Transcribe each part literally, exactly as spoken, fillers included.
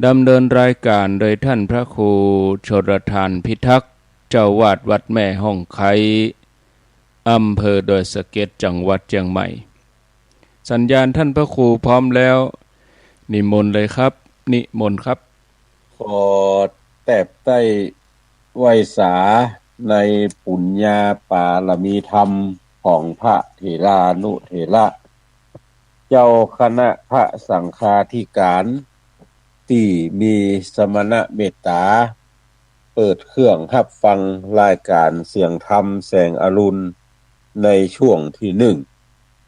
ดำเนินรายการโดยท่านพระครูชลทานพิทักษ์ เจ้าอาวาสวัดแม่ฮ่องไคร้ อำเภอดอยสะเก็ด จังหวัดเจียงใหม่ สัญญาณท่านพระครูพร้อมแล้ว นิมนต์เลยครับ นิมนต์ครับ ขอแตบใต้ไหว้สาในปุญญาปารมีธรรมของพระเถรานุเถระ เจ้าคณะพระสังฆาธิการ ตี้มีสมณะเมตต๋า เปิดเครื่องฮับฟังรายการเสียงธรรมแสงอรุณ ในช่วงตี้นึ่ง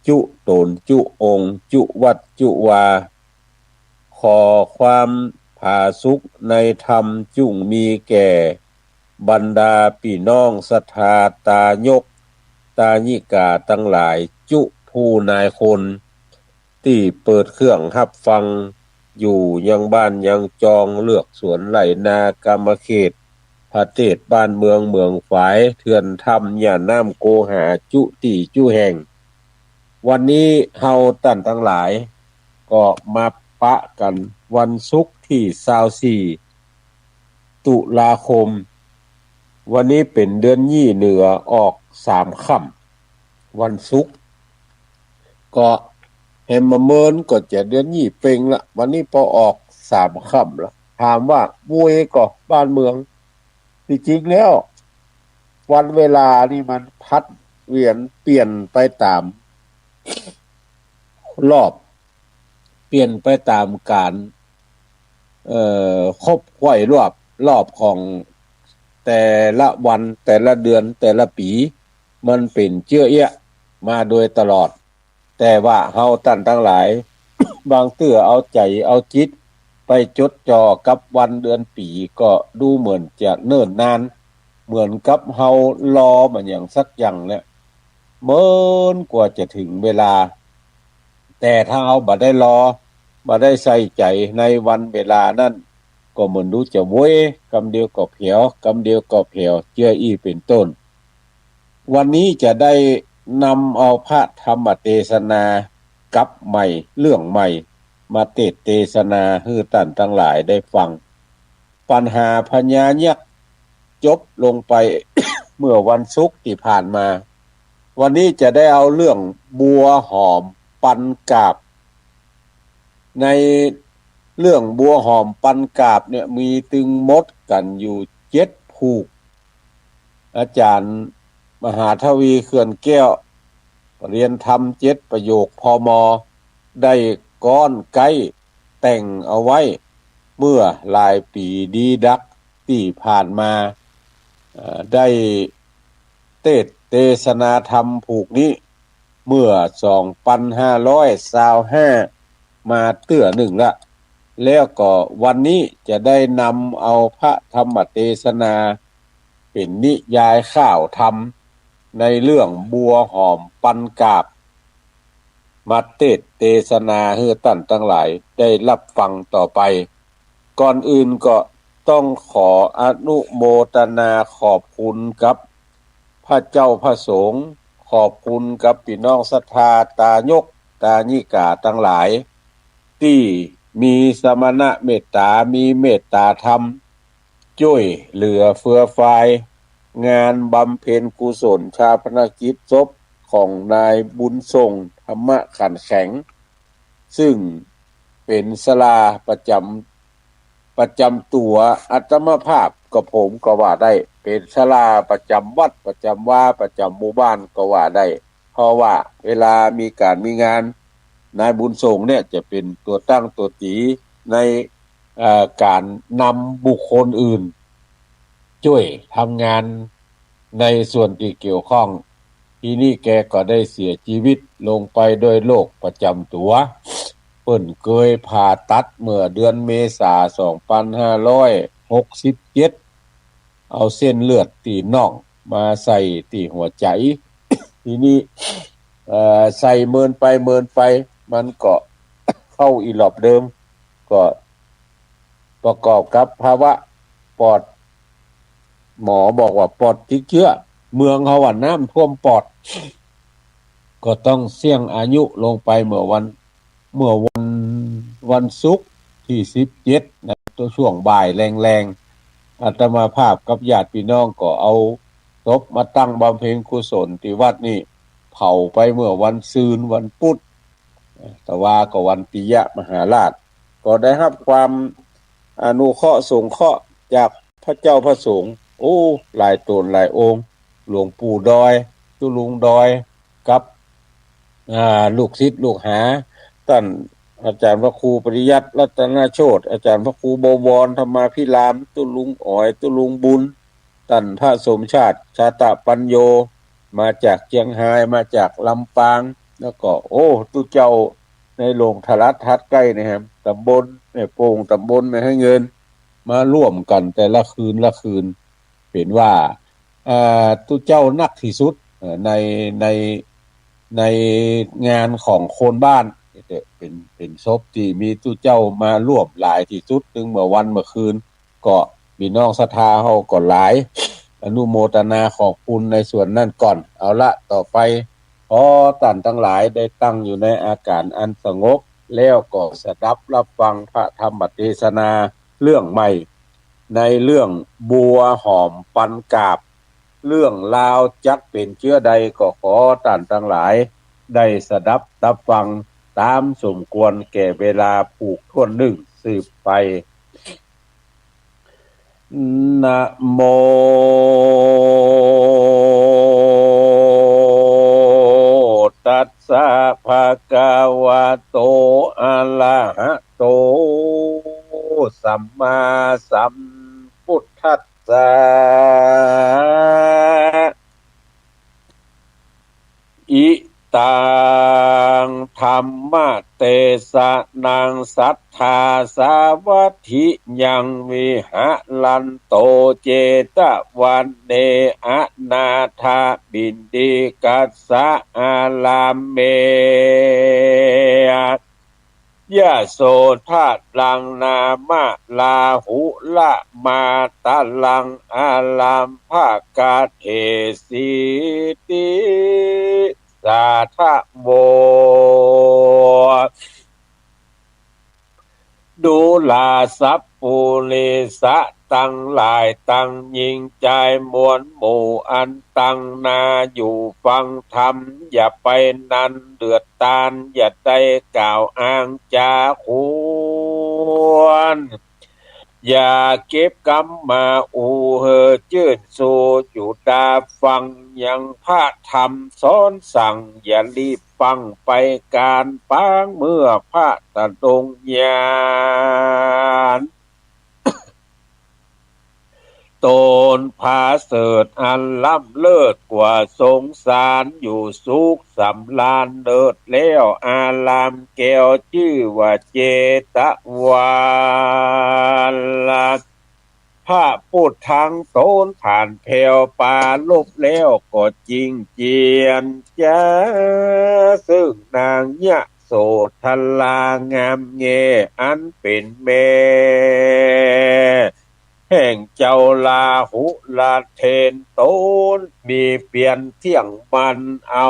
จุ๊ต๋นจุ๊องค์ จุ๊วัดจุ๊วา ขอความผาสุกในธรรมจุ่งมีแก่บรรดาปี้น้องศรัทธาตายกตายิกาตังหลาย จุ๊ผู้นายคน ตี้เปิดเครื่องฮับฟังอยู่ยังบ้านยังจอง เฮือกสวนไฮ่นา กำเขต ประเทศ บ้านเมือง เมืองฝาย เทือนถ้ำ ย่าน้ำ โกหา จุ๊ตี้จุ๊แห่ง วันนี้เฮาต้านตังหลายก็มาปะกั๋นวันศุกร์ตี้ซาวสี่ ตุลาคม วันนี้เป๋นเดือนยี่เหนือออกสามค่ำ วันศุกร์ ก็แหมมาเมินก็จะเดือนยี่เป็งละ วันนี้ปอออกสามค่ำละ ถามว่ามุยก่อบ้านเมือง ตี้จริงแล้ว วันเวลานี่มันผัดเวียนเปลี่ยนไปต๋ามรอบ เปลี่ยนไปต๋ามก๋าน เอ่อ ขบไขว่รอบ รอบของแต่ละวัน แต่ละเดือน แต่ละปี๋ มันเป๋นเจื้อเอี้ยะมาโดยตลอด แต่ว่าเฮาต้านตังหลาย บางเตื้อเอาใจ๋เอาจิตไปจดจ่อกับวันเดือนปี๋ ก็ดูเหมือนจะเนิ่นนาน เหมือนกับเฮารอมาอย่างสักอย่างเนี่ย เมินกว่าจะเถิงเวลา แต่ถ้าเฮาบ่ได้รอ บ่ได้ใส่ใจ๋ในวันเวลานั้น ก็เหมือนดูจะโวย กำเดียวก็แผว กำเดียวก็แผว เจื้ออี้เป๋นต้น วันนี้จะได้นำเอาพระธรรมเตสนากับใหม่ เรื่องใหม่ มาเตสน์เตสนาหื้อต้านตังหลายได้ฟัง ปัญหาพญายักษ์จบลงไป เมื่อวันศุกร์ตี้ผ่านมา วันนี้จะได้เอาเรื่องบัวหอมปันกาบ ในเรื่องบัวหอมปันกาบเนี่ย มีตึงหมดกั๋นอยู่เจ็ดผูก อาจ๋ารย์มหาทวี เขื่อนแก้ว เรียนธรรมเจ็ดประโยค พม ได้ก๊อนไก๊แต่งเอาไว้ เมื่อหลายปี๋ดีดักตี้ผ่านมา เอ่อ ได้เตสน์เตสนาธรรมผูกนี้ เมื่อสองปันห้าร้อยซาวห้า มาเตื้อนึ่งละ แล้วก็วันนี้จะได้นำเอาพระธรรมเตสนา เป๋นนิยายข่าวธรรม ในเรื่องบัวหอมปันกาบ มาเตสน์เตสนาหื้อต้านตังหลายได้ฮับฟังต่อไป ก่อนอื่นก็ต้องขออนุโมตนาขอบคุณกับพระเจ้าพระสงฆ์ ขอบคุณกับปี้น้องศรัทธาตายกตายิกาตังหลาย ตี้มีสมณะเมตต๋า มีเมตต๋าธรรม จ้วยเหลือเฟือฟาย งานบำเพ็ญกุศลฌาปนกิจศพของนายบุญส่ง ธรรมะขันแข็ง ซึ่งเป๋นศาลาประจ๋ำ ประจ๋ำตั๋วอาตมาภาพกับผมก็ว่าได้ เป๋นศาลาประจ๋ำวัด ประจ๋ำวา ประจ๋ำหมู่บ้านก็ว่าได้ เพราะว่าเวลามีก๋านมีงาน นายบุญส่งเนี่ยจะเป๋นตั๋วตั้งตั๋วตี๋ใน เอ่อ ก๋านนำบุคคลอื่น จ้วยทำงานในส่วนตี้เกี่ยวข้อง ทีนี้แกก็ได้เสียจีวิตลงไปด้วยโรคประจ๋ำตั๋ว เปิ้นเกยผ่าตัดเมื่อเดือนเมษาสองปันห้าร้อยหกสิบเจ็ด เอาเส้นเลือดตี้น่องมาใส่ตี้หัวใจ๋ ทีนี้ เอ่อ ใส่เมินไปเมินไป มันก็เข้าอีหลอบเดิม ก็ประกอบกับภาวะปอด หมอบอกว่าปอดติดเจื้อ เมืองเฮาอะน้ำท่วมปอด ก็ต้องเสี้ยงอายุลงไปเมื่อวัน เมื่อวัน วันศุกร์ตี้สิบเจ็ดนะ ต๋วช่วงบ่ายแลงๆ อาตมาภาพกับญาติพี่น้องก็เอาศพมาตั้งบำเพ็ญกุศลตี้วัดนี่ เผาไปเมื่อวันซืน วันปุธ แต่ว่าก็วันปิยมหาราช ก็ได้ฮับความอนุเคราะห์สงเคราะห์จากพระเจ้าพระสงฆ์ โอ้ หลายต๋นหลายองค์ หลวงปู่ดอย ตุ๊ลุงดอย กับ อ่า ลูกศิษย์ลูกหา ต้านอาจ๋ารย์พระครูปริยัติรัตนโชติ อาจ๋ารย์พระครูบวรธรรมาภิราม ตุ๊ลุงอ๋อย ตุ๊ลุงบุญ ต้านพระสมชาติ ชาตะปัญโญ มาจากเจียงฮาย มาจากลำปาง แล้วก็ โอ้ ตุ๊เจ้าในโฮงโทรทัศน์ใก้นะครับ ต๋ำบลแม่โป่ง ต๋ำบลแม่สายเงิน มาร่วมกั๋นแต่ละคืนละคืน เป๋นว่า เอ่อ ตุ๊เจ้านักตี้สุด เอ่อ ใน ใน ในงานของคนบ้าน เป๋น เป๋นศพตี้มีตุ๊เจ้ามาร่วมหลายตี้สุด ตึงเมื่อวันเมื่อคืน ก็พี่น้องศรัทธาเฮาก็หลาย อนุโมทนาขอบคุณในส่วนนั้นก่อน เอาละ ต่อไป ขอต้านตังหลายได้ตั้งอยู่ในอาก๋ารอันสงบ แล้วก็สดับฮับฟังพระธรรมเตสนาเรื่องใหม่ ในเรื่องบัวหอมปันกาบ เรื่องราวจักเป๋นเจื้อใดก็ขอต้านตังหลายได้สดับฮับฟังต๋ามสมควรแก่เวลาผูกถ้วนนึ่งสืบไป นะโม ตัสสะ ภะคะวะโต อะระหะโต สัมมาสัมพุทธัสสะ อิตัง ธัมมะเตสะนัง สัตถาสาวัตถิยัง วิหะรันโต เจตวันเน อนาถปิณฑิกัสสะอารามเม ยะโสทะลัง นามะลาหุละมาตะลัง อารัมภะกะเถสิติสาทะโว ดูราสัปปุริสะตังหลาย ตังญิงจายมวลหมู่ อันตังนาอยู่ฟังธรรม อย่าไปนันเดือดตาน อย่าได้กล่าวอ้างจ๋าขวน อย่าเก็บกำมาอู้หื้อจื้นชู่ อยู่ดาฟังยังพระธรรมสอนสั่ง อย่ารีบฟั่งไปก๋านปาง เมื่อพระตะดงญาณ ต๋นผาเสริฐอันล้ำเลิศกว่าสงสาร อยู่สุขสำราญเลิศแล้ว อารามแก้วจื้อว่าเจตวัน พระพุทธังต๋นผ่านแผวปรารภแล้วก็จริงเจียนจ๋า ซึ่งนางยะโสธรางามแง่ อันเป๋นแม่แห่งเจ้าราหุลเถรต๋น มีเปียรเตี้ยงมั่น เอา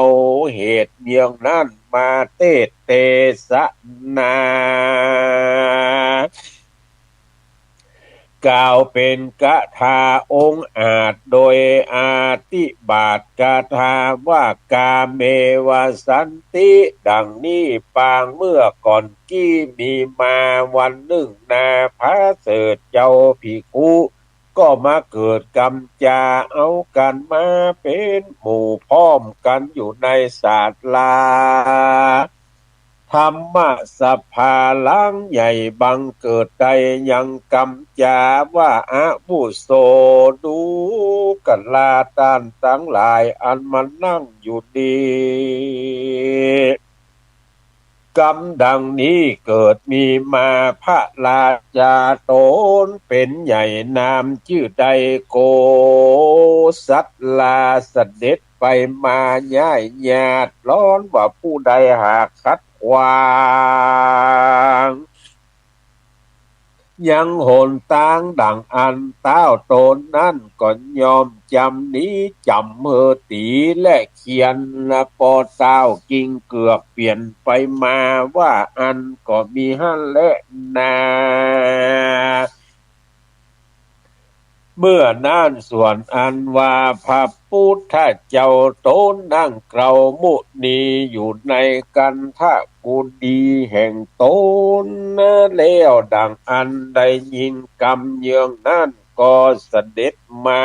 เหตุเยื่องนั้นมาเตสน์เตสนา กล่าวเป๋นคาถาองอาจ โดยอธิบาทคาถาว่า กาเมวสันติ ดังนี้ปางเมื่อก่อนกี้มีมาวันนึ่งนา ผาเสริฐเจ้าภิกขุ ก็มาเกิดกำจา เอากั๋นมาเป๋นหมู่พร้อมกั๋นอยู่ในศาลา ธรรมสภาหลังใหญ่ บังเกิดได้ยังกำจาว่า อาวุโส ดูกราต้านตังหลายอันมานั่งอยู่นี้ กำดังนี้เกิดมีมา พระราชาต๋นเป๋นใหญ่นามจื้อไดโก สัตราเสด็จไปมาย้ายญาติ ร้อนว่าผู้ใดหากขัดขวาง ยังหนตางดังอันต้าวต๋นนั้น ก็ย่อมจ๋ำหนีจ๋ำเฮอตี๋และเขียน ปอต้าวกิ่งเกือกเปลี่ยนไปมาว่า อั้นก็มีหั้นแลนา มื่อนั้นส่วนอันว่าพระปุทธเจ้าต๋นนั่งเกล้ามุนีอยู่ในคันธกุฏีแห่งต๋นนั้นแล้ว ดังอันได้ยินกำเยื่องนั้น ก็เสด็จมา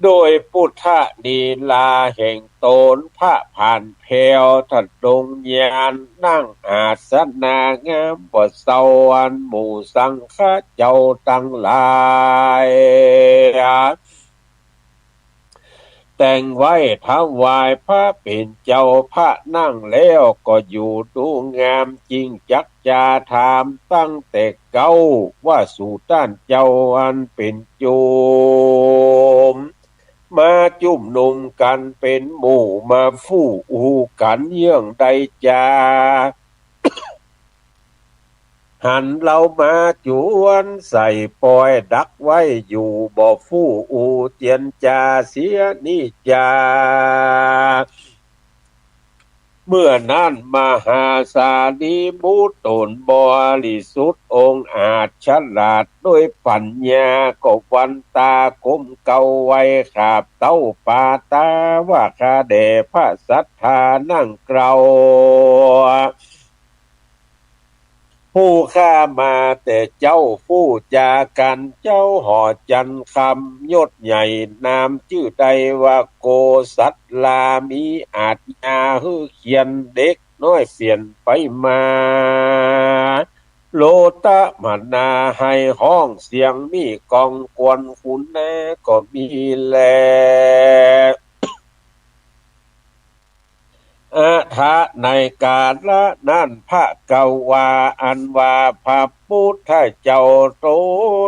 โดยปุทธลีลาแห่งต๋น พระผ่านแผ้ว ทรงญาณ นั่งอาสนะงามบ่เศร้า อันหมู่สังฆะเจ้าตังหลาย แต่งไว้ถวายพระเป๋นเจ้าพระนั่งแล้ว ก็อยู่ดูงาม จึงจักจาถามตั้งแต่เก๊า ว่าสูต้านเจ้าอันเป๋นโยม มาจุมนุมกั๋นเป๋นหมู่ มาฟู้อู้กั๋นเยื่องใดจา หันเฮามาจวนใส่ปอยดักไว้อยู่ บ่ฟู้อู้เจียรจาเสียนี้จา เมื่อนั้นมหาสารีบุตรต๋นบริสุทธิ์องอาจฉลาดด้วยปั๋ญญา ก็วันตาก้มเกล้าไหว้ขาบเต๊าปาตา ว่าข้าแด่พระสัตถานั่งเกล้า ผู้ข้ามาแต่เจ๊า ฟู้จากั๋นเจ๊าหอจันทร์คำ ยศใหญ่นามจื้อได้ว่าโกศลา มีอาชญาหื้อเขียนเด็กน้อยเปลี่ยนไปมา โลตมนา ไห้ฮ้องเสียงมีก้อง กวนขุนนาก็มีแล อะถะ ในกาละนั้น ภควา อันว่าพระปุทธเจ้าต๋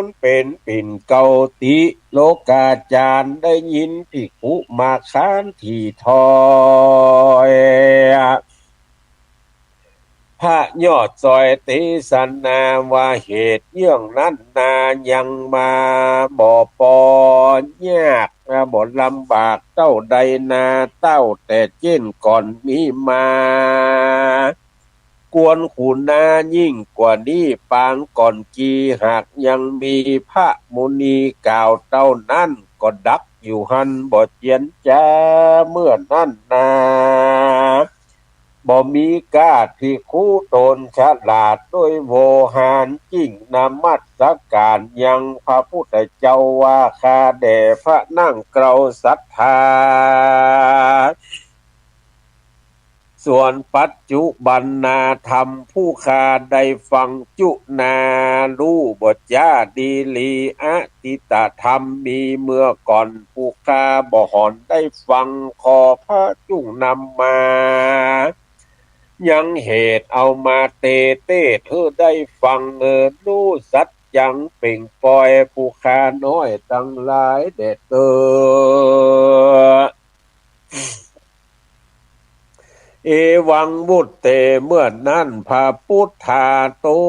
นเป๋นปิ่นเกล้าติโลกาจารย์ ได้ยินภิกขุมาค้านถี่ถ้อย พระยอดจอยเตสนาว่า เหตุเยื่องนั้นนายังมาบ่ปอยาก บ่ลำบากเต้าใดนา เต้าแต่เจ้นก่อนนี้มา กวนขุนนายิ่งกว่านี้ปางก่อนกี หากยังมีพระมุนีกล่าวเต้านั้น ก็ดักอยู่หั้นบ่เจียรจา เมื่อนั้นนา บ่มีก้า ภิกขุต๋นฉลาดด้วยโวหาร จึงนมัสก๋านยังพระปุทธเจ้าว่า ข้าแด่พระนั่งเกล้าสัตถา ส่วนปัจจุบันนาธรรม ผู้ข้าได้ฟังจุนา ฮู้บ่จาดีหลี อดีตธรรมมีเมื่อก่อน ผู้ข้าบ่หอนได้ฟัง ขอพระจุ่งนำมา ยังเหตุเอามาเตเตศน์หื้อได้ฟัง เออ ฮู้สัจจังเป่งปอย ผู้ข้าน้อยตังหลายแด่เต๊อะ เอวัง วุตเต เมื่อนั้นพระปุทธาต๋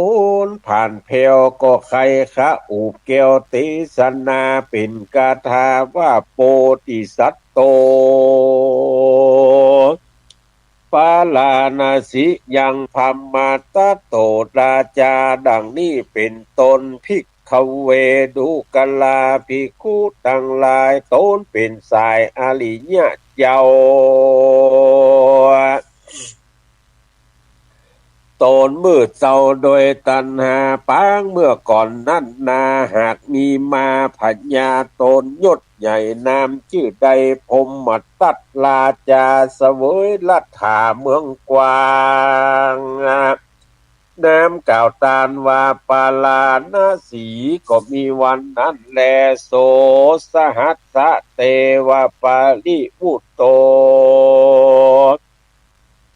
นผ่านแผ้ว ก็ใค่คะอุบแก้วเตสนาเป๋นคาถาว่า โปติสัตโต ปาราณสียัง พรหมทัตโตราจา ดังนี้เป๋นต้น ภิกขเว ดูกราภิกขุตังหลาย ต๋นเป๋นสายอริยะเจ้า ต๋นมืดเจ้าโดยตัณหาปางเมื่อก่อนนั้นนา หากมีมาพญาต๋นยศใหญ่นามจื้อได้พรหมทัตราจา เสวยรัฐาเมืองกว้าง นามกล่าวตานว่าปาราณสี ก็มีวันนั้นแล โส สหัสสะ เตวะ ปริวุตโต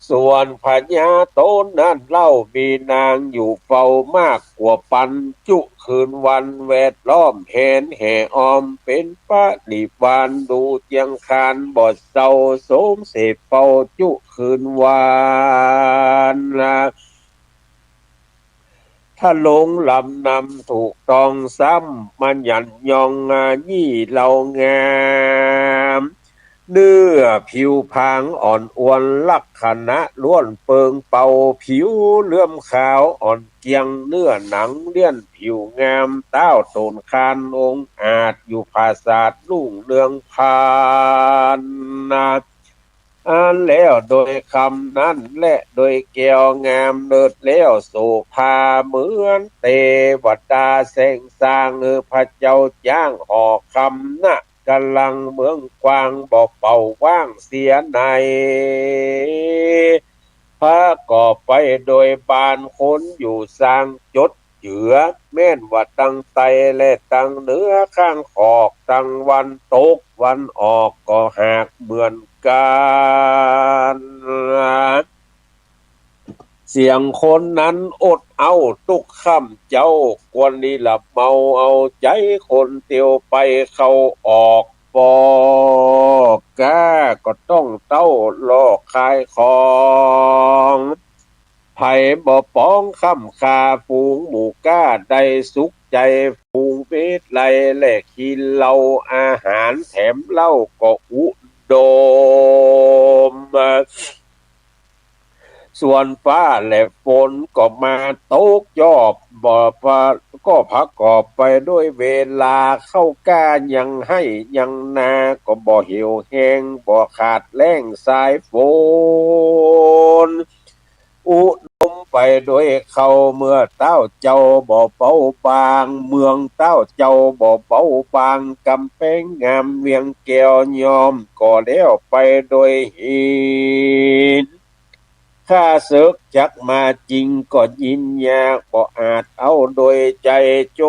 ส่วนพญาต๋นนั้นเล่า มีนางอยู่เฝ้ามากกว่าปันจุคืนวัน แวดล้อมแหนแห่ออมเป๋นปริวาร ดูเจียงคานบ่เศร้า โสมเสพเฝ้าจุคืนวัน ทะลงลำนำถูกต้องซ้ำ มาหยันยองอายี่เหล่างาม เนื้อผิวผางอ่อนอวล ลักษณะล้วนเปิงเปา ผิวเหลือมขาวอ่อนเกรียง เนื้อหนังเลี้ยนผิวงาม ต้าวโตนคานองอาจ อยู่ผาสาทรุ่งเรืองพานนา อันแล้วโดยคำนั้นแลโดยแก้วงามเลิศแล้วโสภา เหมือนเตวดาแสงสาง เออ พระเจ้าจ๊างหอคำ ณ กลังเมืองกว้าง บ่เป่าว่างเสียใน ประกอบไปโดยบ้านคนอยู่สร้างจดเจือ แม่นว่าตังใต้และตังเหนือ ข้างขอกตังวันตกวันออกก็หากเหมือนกั๋น เสียงคนนั้นอดเอาตุ๊กค่ำเจ๊า ควรดีละเมาเอาใจ๋คนเตียวไปเข้าออก ป้อก๊าก็ต้องเต้าลอกขายของ ใผบ่ป๋องค่ำค่าฝูงหมู่ก๊าได้สุขใจ๋ ฝูงเมรัยแลกิ๋นเหล้าอาหารแถมเหล้าก็อุดม ส่วนฟ้าและฝนก็มาตกยอบ บ่ประ ก็ประกอบไปด้วยเวลา เข้าก้ายังไฮ่ยังนาก็บ่เหี่ยวแห้ง บ่ขาดแล้งสายฝน อุดมไปด้วยข้าว เมืองเต้าเจ้าบ่เบาบาง เมืองเต้าเจ้าบ่เบาบาง ก๋ำแปงงามเวียงแก้วย่อมก่อแล้วไปโดยหิน ข้าเสิกจักมาจริงก็ยินยาก บ่อาจเอาโดยใจ๋จ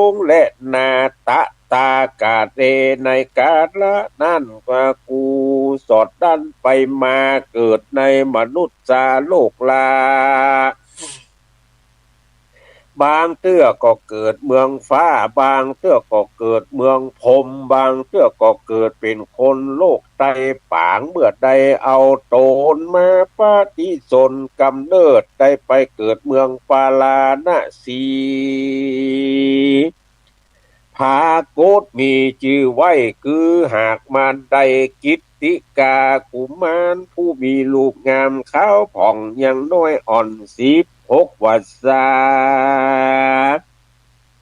ง และนาตะตากาเต ในกาละนั้นว่ากูสอดดั้นไปมาเกิดในมนุษย์สาโลกลา บางเตื้อก็เกิดเมืองฟ้า บางเตื้อก็เกิดเมืองพรหม บางเตื้อก็เกิดเป๋นคนโลกใต้ป๋าง เมื่อได้เอาต๋นมาปฏิสนธิก๋ำเนิด ได้ไปเกิดเมืองปาราณสี ผาโกศมีจื้อไว้ คือหากมาได้กิตติกากุมาร ผู้มีรูปงามขาวผ่องยังน้อยอ่อนสิบหกวรรษา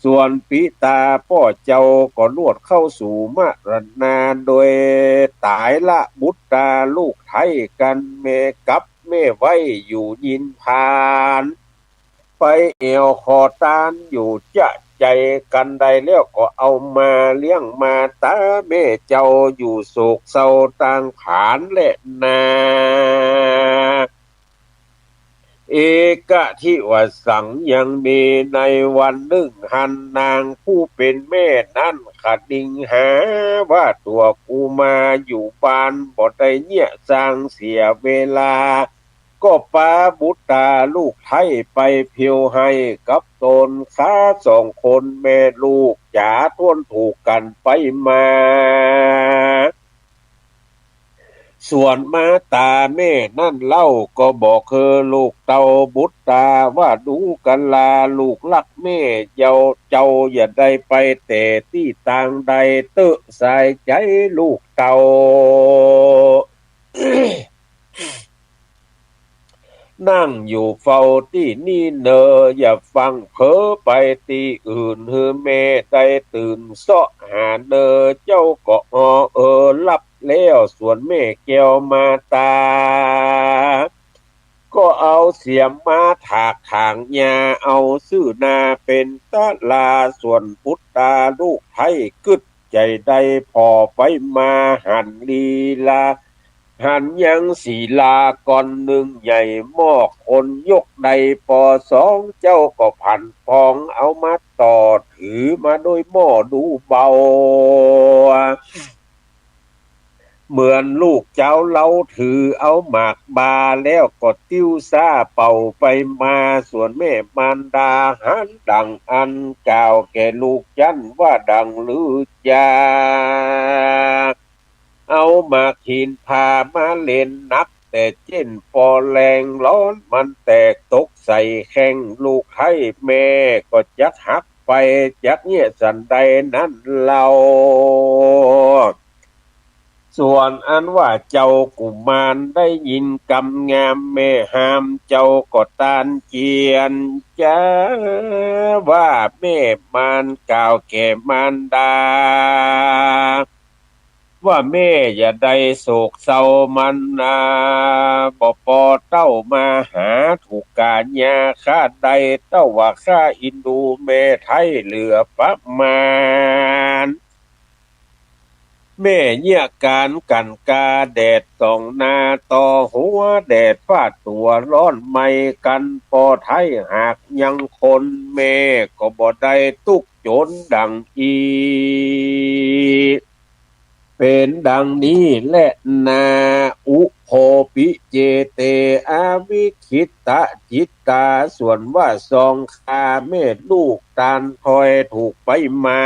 ส่วนปิตาป้อเจ้าก็ลวดเข้าสู่มรณา โดยต๋ายละบุตราลูกไท้กั๋น แม่กับแม่ไว้อยู่ยินพาน ไปแอ่วขอตานอยู่จ๊ะใจ๋ กั๋นได้แล้วก็เอามาเลี้ยงมาต๋าแม่เจ้า อยู่โศกเศร้าตางผานแลนา เอกะทิวสัง ยังมีในวันนึ่งหั้น นางผู้เป๋นแม่นั้นคะนิงหาว่าตั๋วกูมาอยู่บ้านบ่ได้เยียะสร้างเสียเวลา ก็ปาบุตราลูกไท้ไปเผียวไห้กับต๋น ข้าสองคนแม่ลูกจ๋าถ้วนถูกกั๋นไปมา ส่วนมาต๋าแม่นั้นเล่าก็บอกคือลูกเต้าบุตราว่า ดูกะลาลูกฮักแม่เจ้า เจ้าอย่าได้ไปแต่ตี้ตางใดเต๊อะ สายใจ๋ลูกเต้า นั่งอยู่เฝ้าตี้นี่เน่อ อย่าฟั่งเผลอไปตี้อื่น หื้อแม่ได้ตื่นเซาะหาเน่อ เจ้าก็ออเออหลับแล้ว ส่วนแม่แก้วมาต๋า ก็เอาเสียมมาถากถางหญ้า เอาซื่อนาเป๋นตะลา ส่วนบุตราลูกไท้กึ๊ดใจ๋ได้ผ่อไปมา หันลีลา หันยังศิลาก้อนนึ่งใหญ่ มอกคนยกได้ปอสอง เจ้าก็ผันปองเอามาต่อ ถือมาโดยหม้อดูเบา เหมือนลูกเจ้าเล้าถือเอาหมากบา แล้วก็ติ้วซ้าเป่าไปมา ส่วนแม่มารดาหันดังอั้น กล่าวแก่ลูกจั้นว่า ดังลือจา เอาหมากหินพามาเล่นนัก แต่เจ๊นปอแรงร้อนมันแตกตกใส่แข้ง ลูกไท้แม่ก็จักหักไป จักเยียะสันใดนั้นเล่า ส่วนอันว่าเจ้ากุมารได้ยินกำงามแม่ฮาม เจ้าก็ตานเจียนจ๋าว่าแม่มารกล่าวแก่มารดา ว่าแม่อย่าได้โศกเศร้ามันนา บ่ปอเต้ามาหาถูกก๋านยาข้าใด เต้าว่าข้าเอ็นดูแม่ไท้เหลือประมาณ แม่เยียะก๋านกั๋นกาแดดส่องหน้าต่อหัว แดดฟาดตั๋วร้อนไหม้กั๋นปอไท้หากยังคน แม่ก็บ่ได้ตุ๊กข์จนดังอี้ เป๋นดังนี้แลนา อุโภ ปิ เย เต อวิคขิตะจิตตา ส่วนว่าสองข้าแม่ลูกตานถอยถูกไปมา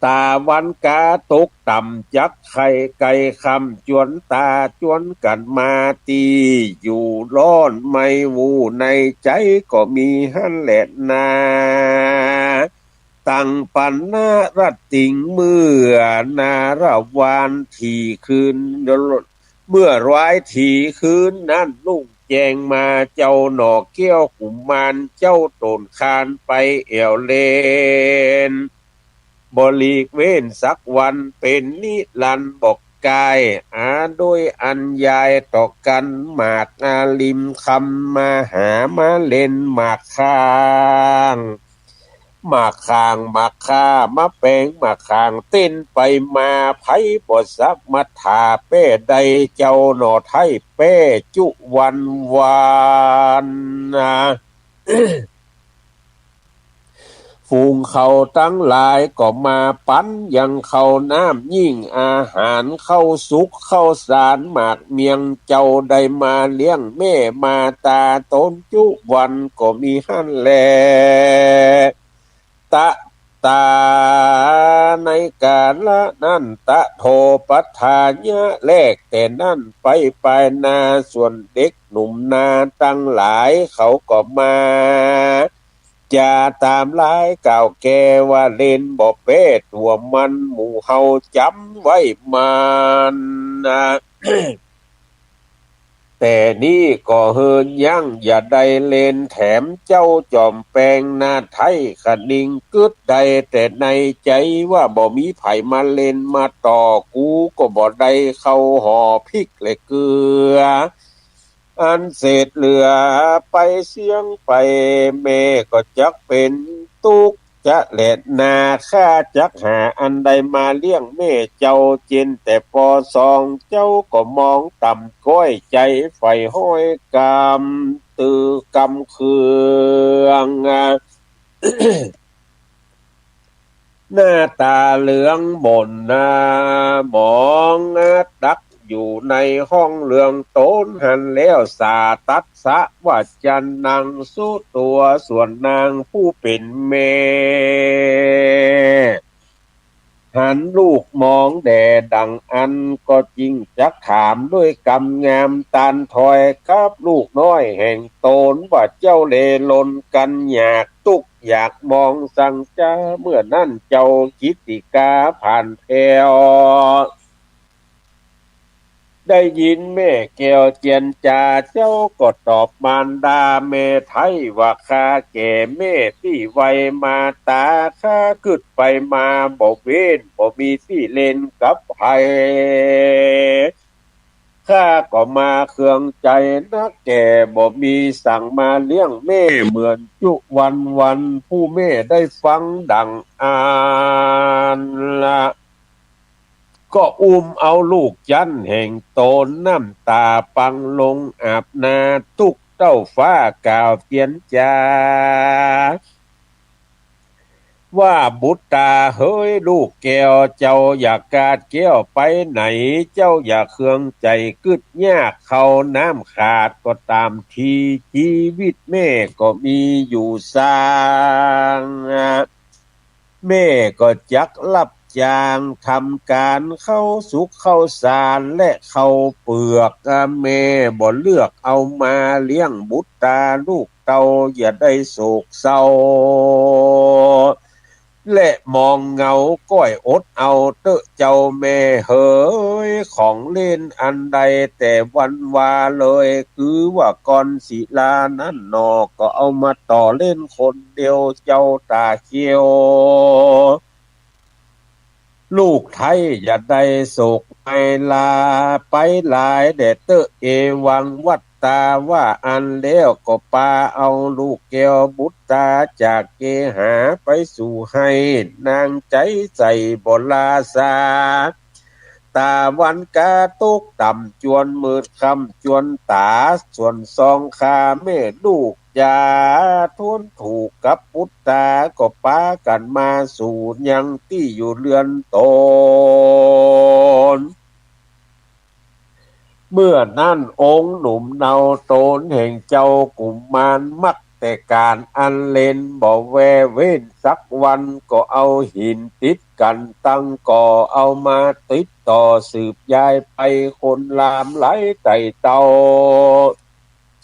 ต๋าวันกาตกต่ำจักใค่ใก้ค่ำ จวนต๋าจวนกั๋นมาตี้อยู่ร้อนไหม้ ฮู้ในใจ๋ก็มีหั้นแลนา ตังปันนะระติง เมื่อนาระวานถี่คืน เมื่อวายถี่คืนนั้นรุ่งแจ้งมา เจ้าหน่อแก้วกุมารเจ้าโต๋นคานไปแอ่วเลน บ่หลีกเว้นสักวันเป๋นนิรันดร์ บอกกายอาโดยอันยายต่อกั๋น หมากอาลิมคำมหามาเล่นหมากข้าง หมากข้างหมากข้ามาแป๋งหมากข้างเต้นไปมา ใผบ่สมัทธาแป้ได้ เจ้าหน่อไท้แป้จุวันวานนา ฝูงเขาตังหลายก็มาปั๋นยังข้าวน้ำยิ่งอาหาร ข้าวสุกข้าวสารหมากเมี่ยง เจ้าได้มาเลี้ยงแม่มาต๋าต๋นจุวันก็มีหั้นแล ตะ ต๋า ในกาละนั้น ตะโท ปัฏฐายะ แลกแต่นั้นไปปายนา ส่วนเด็กหนุ่มนาตังหลายเขาก็มาจ๋าต๋ามลายกล่าวแก่ว่า เล่นบ่แป้ตั๋วมัน หมู่เฮาจ๋ำไว้มันนา แต่นี้ก็เฮินยั้งอย่าได้เล่นแถม เจ้าจอมแปงนาไท้คะนิงกึ๊ดได้แต่ในใจ๋ว่า บ่มีใผมาเล่นมาต่อ กูก็บ่ได้เข้าห่อพริกและเกลือ อันเศษเหลือไปเสี้ยงไป แม่ก็จักเป๋นตุ๊กข์ จะแลนา ข้าจักหาอันใดมาเลี้ยงแม่เจ้า เจียนแต่ปอสองเจ้าก็มองต่ำก้อย ใจ๋ใฝ่ฮ้อยกำ ตือกำเคือง หน้าต๋าเหลืองบ่นนา มองตัก อยู่ในห้องเรืองต๋นหั้นแล้ว สาตัสสะ วจนัง สุตัว ส่วนนางผู้เป๋นแม่ หันลูกมองแด่ดั่งอั้น ก็จึงจักถามด้วยกำงาม ตานถอยกับลูกน้อยแห่งต๋น ว่าเจ้าเลลนกั๋นอยากตุ๊กข์อยากมองสังจ๋า เมื่อนั้นเจ้ากิตติกาผ่านแถว ได้ยินแม่แก้วเจียนจ๋า เจ้าก็ตอบมารดาแม่ไท้ว่า ข้าแก่แม่ตี้ไวมาต๋า ข้ากึ๊ดไปมาบ่เว้น บ่มีตี้เล่นกับใผ ข้าก็มาเคืองใจ๋นัก แก่บ่มีสังมาเลี้ยงแม่ เหมือนจุวันวัน ผู้แม่ได้ฟังดั่งอั้นละ ก็อุ้มเอาลูกจั้นแห่งต๋น น้ำต๋าปังลงอาบหน้า ตุ๊กข์เต้าฟ้ากล่าวเจียนจ๋า ว่าบุตราเหย ลูกแก้วเจ้าอย่ากาดแก้วไปไหน เจ้าอย่าเคืองใจ๋กึ๊ดยาก ข้าวน้ำขาดก็ต๋ามที จีวิตแม่ก็มีอยู่สร้าง แม่ก็จักรับจ้างทำก๋านเข้าสุกเข้าสารและเข้าเปือก แม่บ่เลือกเอามาเลี้ยงบุตราลูกเต้า อย่าได้โศกเศร้า และมองเหงาก้อยอดเอาเต๊อะเจ้าแม่เหย ของเล่นอันใดแต่วันวาเลย คือว่าก่อนศิลานั้นหนอ ก็เอามาต่อเล่นคนเดียวเจ้าต๋าเขียว ลูกไท้อย่าได้โศกไม้ลาไปหลายแด่เต๊อะ เอวังวัตตา ว่าอั้นแล้วก็ปาเอาลูกแก้วบุตตาจากเกหาไปสู่ไห้ นางใจ๋ใส่บ่ลาสา ต๋าวันกาตกต่ำจวนมืดค่ำจวนต๋า ส่วนสองข้าแม่ลูกจ๋า ทนถูกกับบุตตา ก็ปากั๋นมาสู่ยังตี้อยู่เฮือนต๋น เมื่อนั้นองค์หนุ่มเนาต๋นแห่งเจ้ากุมารมักแต่ก๋านอันเล่นบ่แว่เว้นสักวัน ก็เอาหินติดกั๋นตั้งก่อ เอามาติดต่อสืบยายไป คนลามหลายไต่เต้า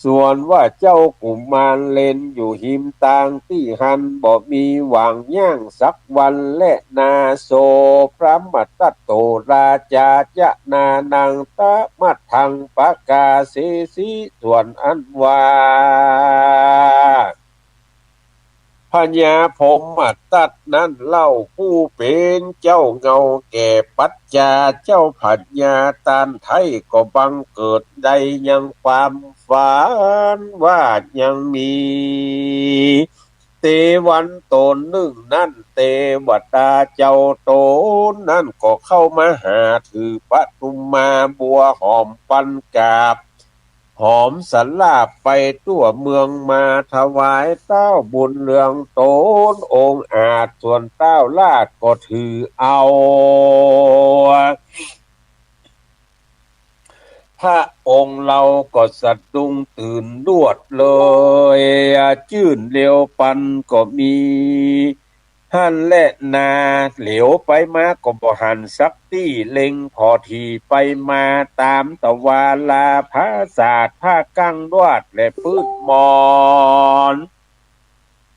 ส่วนว่าเจ้ากุมารเล่นอยู่ฮิมตางตี้หั้น บ่มีหว่างย่างสักวันแลนาโส พรหมทัตโตราจาจะนานังตะมัทธังปะกาเสสิ ส่วนอันว่า พญาพรหมทัตนั้นเล่า ผู้เป๋นเจ้าเงาแก่ปัจจา เจ้าพญาต้านไท้ก็บังเกิดได้ยังความฝันว่ายังมีเตวันต๋นนึ่งนั้น เตวดาเจ้าต๋นนั้นก็เข้ามาหา ถือปทุมมาบัวหอมปันกาบ หอมสลาบไปทั่วเมือง มาถวายเต้าบุญเรืองต๋นองอาจ ส่วนเต้าราชก็ถือเอา พระองค์เฮาก็สะดุ้งตื่นลวดเลย จื้นเร็วปันก็มี หั้นแลนา เหลียวไปมาก็บ่หันสักตี้ เล็งผ่อถี่ไปมาต๋ามตะวาลา ผาสาทผากั้งดวดและปื๊ดมอน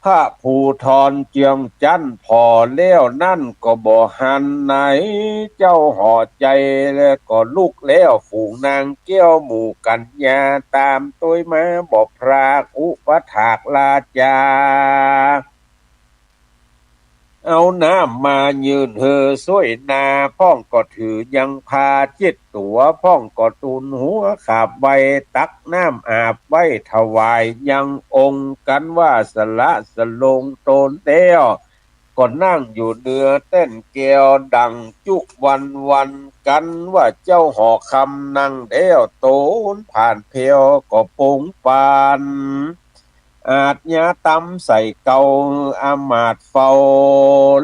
พระภูธรเจืองจั๊น ผ่อแล้วนั้นก็บ่หันไหน เจ้าหอใจ๋แล้วก็ลุกแล้ว ฝูงนางแก้วหมู่กัญญาต๋ามตวยมา บ่พรากอุปถากราจา เอาน้ำมายื่นหื้อส้วยนา พ่องก็ถือยังผ้าเจ็ดตั๋ว พ่องก็ตูนหัวขาบไว้ ตักน้ำอาบไว้ถวายยังองค์ กันว่าสละสลงต๋นแล้ว ก็นั่งอยู่เหนือแต้นแก้วดั่งจุวันวัน กันว่าเจ้าหอคำนั่งแล้ว ต๋นผ่านแผ้วก็ปงปัน อาชญาต๋ามใส่เกา อำมาตย์เฝ้า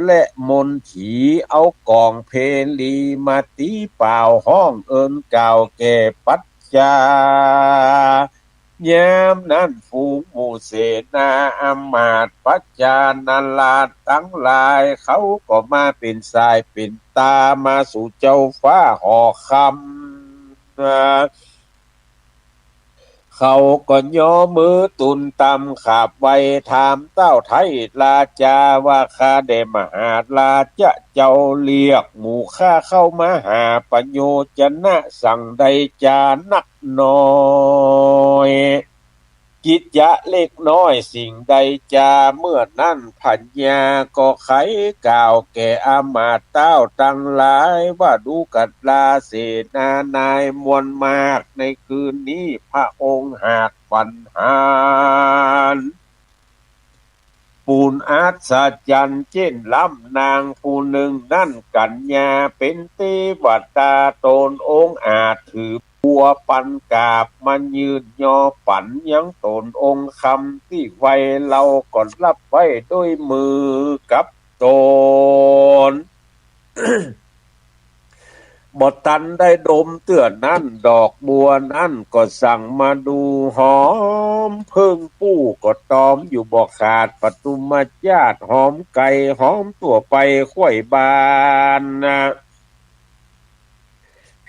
และมนถีเอาก๋องเพลีมาตี๋ป่าวฮ้องเอิ้นกล่าวแก่ปัจจา ยามนั้นฝูงหมู่เสนาอำมาตย์ปัจจานาราชตังหลาย เขาก็มาเป๋นสายเป๋นต๋ามาสู่เจ้าฟ้าหอคำ เขาก็ย่อมือตูนต่ำขาบไหว้ถามเต้าไท้ราจาว่า ข้าแด่มหาราชะเจ้า เรียกหมู่ข้าเข้ามาหาประโยชนะสังใดจานักหน่อย กิจจะเล็กน้อยสิ่งใดจา เมื่อนั้นพญาก็ไขกล่าวแก่อำมาตย์เต้าตังหลายว่า ดูก่อนราเสนานายมวลมาก ในคืนนี้พระองค์หากฝันหัน ปูนอัศจรรย์เจ้นล้ำนางผู้นึ่งนั้น กัญญาเป๋นเตวดาต๋นองอาจ ถือบัวปันกาบมายื่นยอปั๋นยังต๋นองคำตี้ไหว้ เฮาก็ฮับไว้ด้วยมือกับต๋น บ่ตันได้ดมเตื้อนั้น ดอกบัวนั้นก็สั่งมาดูหอม เพิ่งปู้ก็ตอมอยู่บ่ขาด ปทุมมาจาตุหอมไก่หอมตั๋วไปไขว้บ้านนะ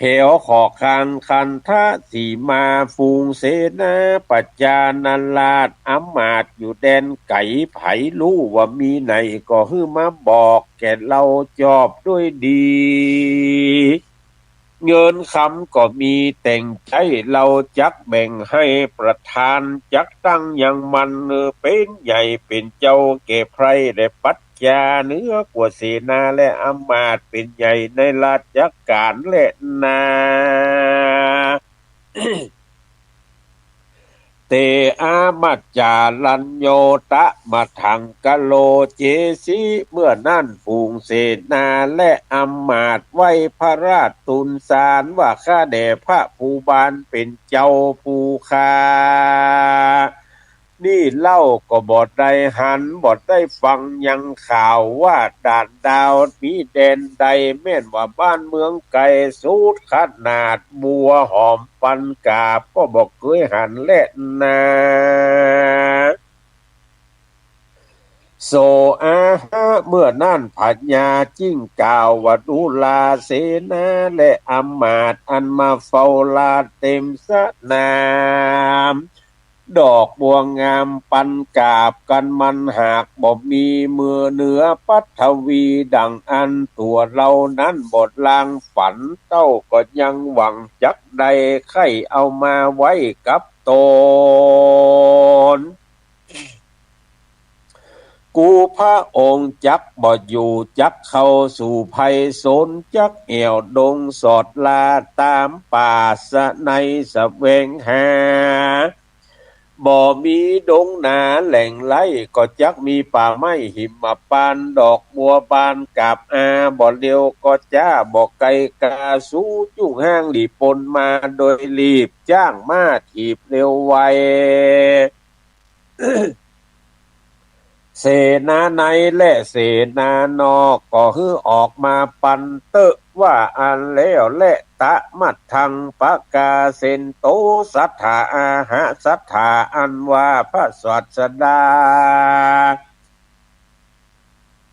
แผวขอคานคันทะสีมา ฝูงเสนาประจานาราช อำมาตย์อยู่แดนไก๋ ใผฮู้ว่ามีไหน ก็หื้อมาบอกแก่เฮาจอบด้วยดี เงินคำก็มีแต่งใจ๊ เฮาจักแบ่งหื้อประธาน จักตั้งยังมัน หื้อเป๋นใหญ่เป๋นเจ้าแก่ไพร่และปัจจา เหนือกว่าเสนาและอำมาตย์ เป๋นใหญ่ในราชก๋านแลนา เต อามัจจารัญโญ ตะมะทังกะโล เจสิ เมื่อนั้นฝูงเสนาและอำมาตย์ไหว้พระราชทูลสารว่า ข้าแด่พระผู้บานเป๋นเจ้าผู้ข้า นี่เล่าก็บ่ได้หันบ่ได้ฟังยังข่าวว่าด่านดาวมีแดนใด แม่นว่าบ้านเมืองไก๋สุดขนาดบัวหอมปันกาบ ก็บ่เกยหันแลนา โส อาหะ เมื่อนั้นพญาจึ่งกล่าวว่า ดูราเสนาและอำมาตย์อันมาเฝ้าราชเต็มสนาม ดอกบัวงามปันกาบกั๋น มันหากบ่มีเมือเหนือปัทวีดังอั้น ตั๋วเฮานั้นบ่ลางฝัน เต้าก็ยังหวังจักได้ใค่เอามาไว้กับตน กูพระองค์จักบ่อยู่ จักเข้าสู่ภัย สนจักแอ่วดงสอดลา ต๋ามป่าสะไนแสวงหา บ่มีดงนาแหล่งไร่ ก็จักมีป่าไม้หิมพานต์ ดอกบัวบานกาบอา บ่เร็วก็จ๊า บ่ไก๋กา สูจุ่งห้างหลีปนมาโดยรีบ จ้างม้าถีบเร็วไว เสนาในและเสนานอก ก็หื้อออกมาปันเต๊อะ ว่าอั้นแล้วแล ตะมะทังปะกาเสนโต สัตถา อาหะ สัตถา อันว่าพระศาสดา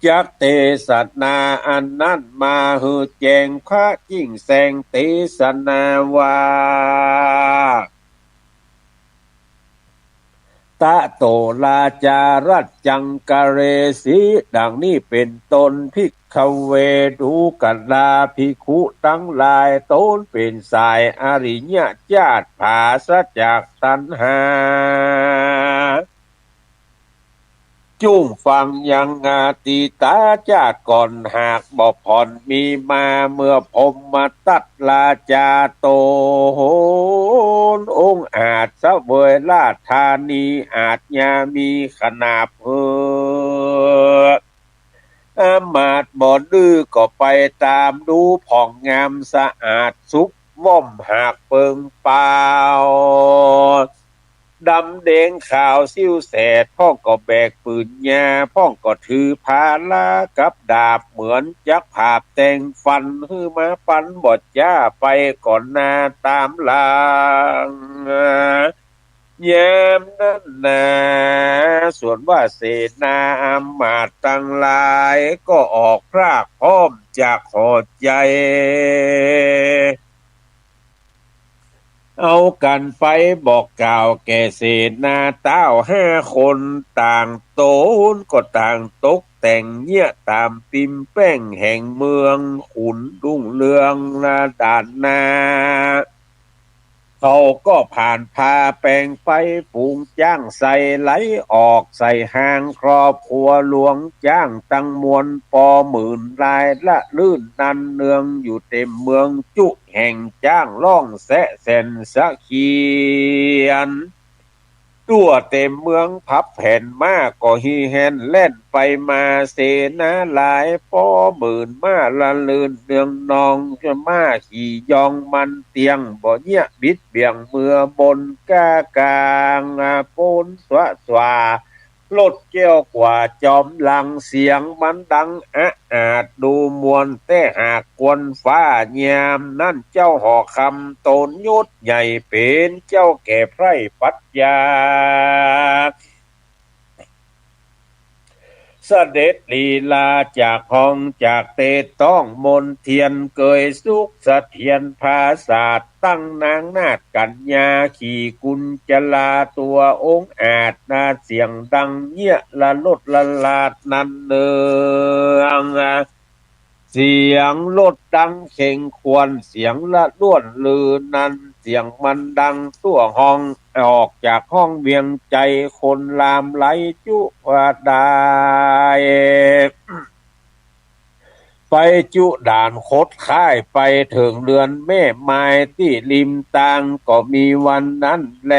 จักเตสนาอันนั้นมาหื้อแจ้ง พระจึ่งแสงเตสนาว่า ตะโตราจารัจจังกะเรสิ ดังนี้เป๋นต้น ภิกขเว ดูกราภิกขุตังหลาย ตนเป๋นสายอริยะจาติ ผาสะจากตัณหา จุ่งฟังยังอดีตาจาติก่อน หากบ่ผ่อนมีมา เมื่อพรหมทัตราจาโตน องค์อาจเสวยราชธานี อาจยามีขนาบหื้อ อำมาตย์บ่ดื้อก็ไปต๋ามดู ผ่องงามสะอาดสุกว่อม หากเปิงเปล่า ดำแดงขาวซิ่วแสด พ่องก็แบกปืนยา พ่องก็ถือพารากับดาบ เหมือนจักผาบแต่งฟัน หื้อมาปันบ่จ้า ไปก่อนหน้าต๋ามหลัง ยามนั้นนา ส่วนว่าเสนาอำมาตย์ตังหลาย ก็ออกพรากพร้อมจากหอใจ๋ เอากั๋นไปบอกกล่าวแก่เสนาเต้าห้าคน ต่างต๋นก็ต่างตกแต่งเยียะต๋ามปิมแป้งแห่งเมือง ขุนรุ่งเรืองนาด่านนา เขาก็ผ่านพาแปงไป ฝูงจ๊างใส่ไหลออกใส่ฮาง ครอบครัวหลวงจ๊างตังมวลปอหมื่นลาย ละลื่นนันเนืองอยู่เต็มเมือง จุแห่งจ๊างฮ้องแซะแส่นสะเขียน ตั๋วเต็มเมือง พับแผนม้าก็ฮีแฮนแล่นไปมา เสนาหลายปอหมื่นม้าละลื่นเนืองนอง ม้าขี่ยองมันเตียง บ่เยียะบิดเบี่ยงเมือบนก้ากลาง ปนสวะสวา รถแก้วกว่าจอมหลัง เสียงมันดังอะอาดดูม่วน แต่หากควรฟ้ายามนั้น เจ้าหอคำต๋นยศใหญ่ เป๋นเจ้าแก่ไพร่ปัจจา เ เสด็จลีลาจากห้องจากเตต้องมนเทียนเกยสุขเสถียรผาสาทตั้งนางนาฏกัญญาขี่กุญจลาตัวองอาจนาเสียงดังเยียะละลดละลาดนันเนือง เสียงรถดังเข่งขวัญ เสียงละล้วนลือนัน เสียงมันดังทั่วห้อง ออกจากห้องเวียงใจ คนลามไหลจุว่าได้ ไปจุด่านคดค้าย ไปเถิงเฮือนแม่มายตี้ริมตาง ก็มีวันนั้นแล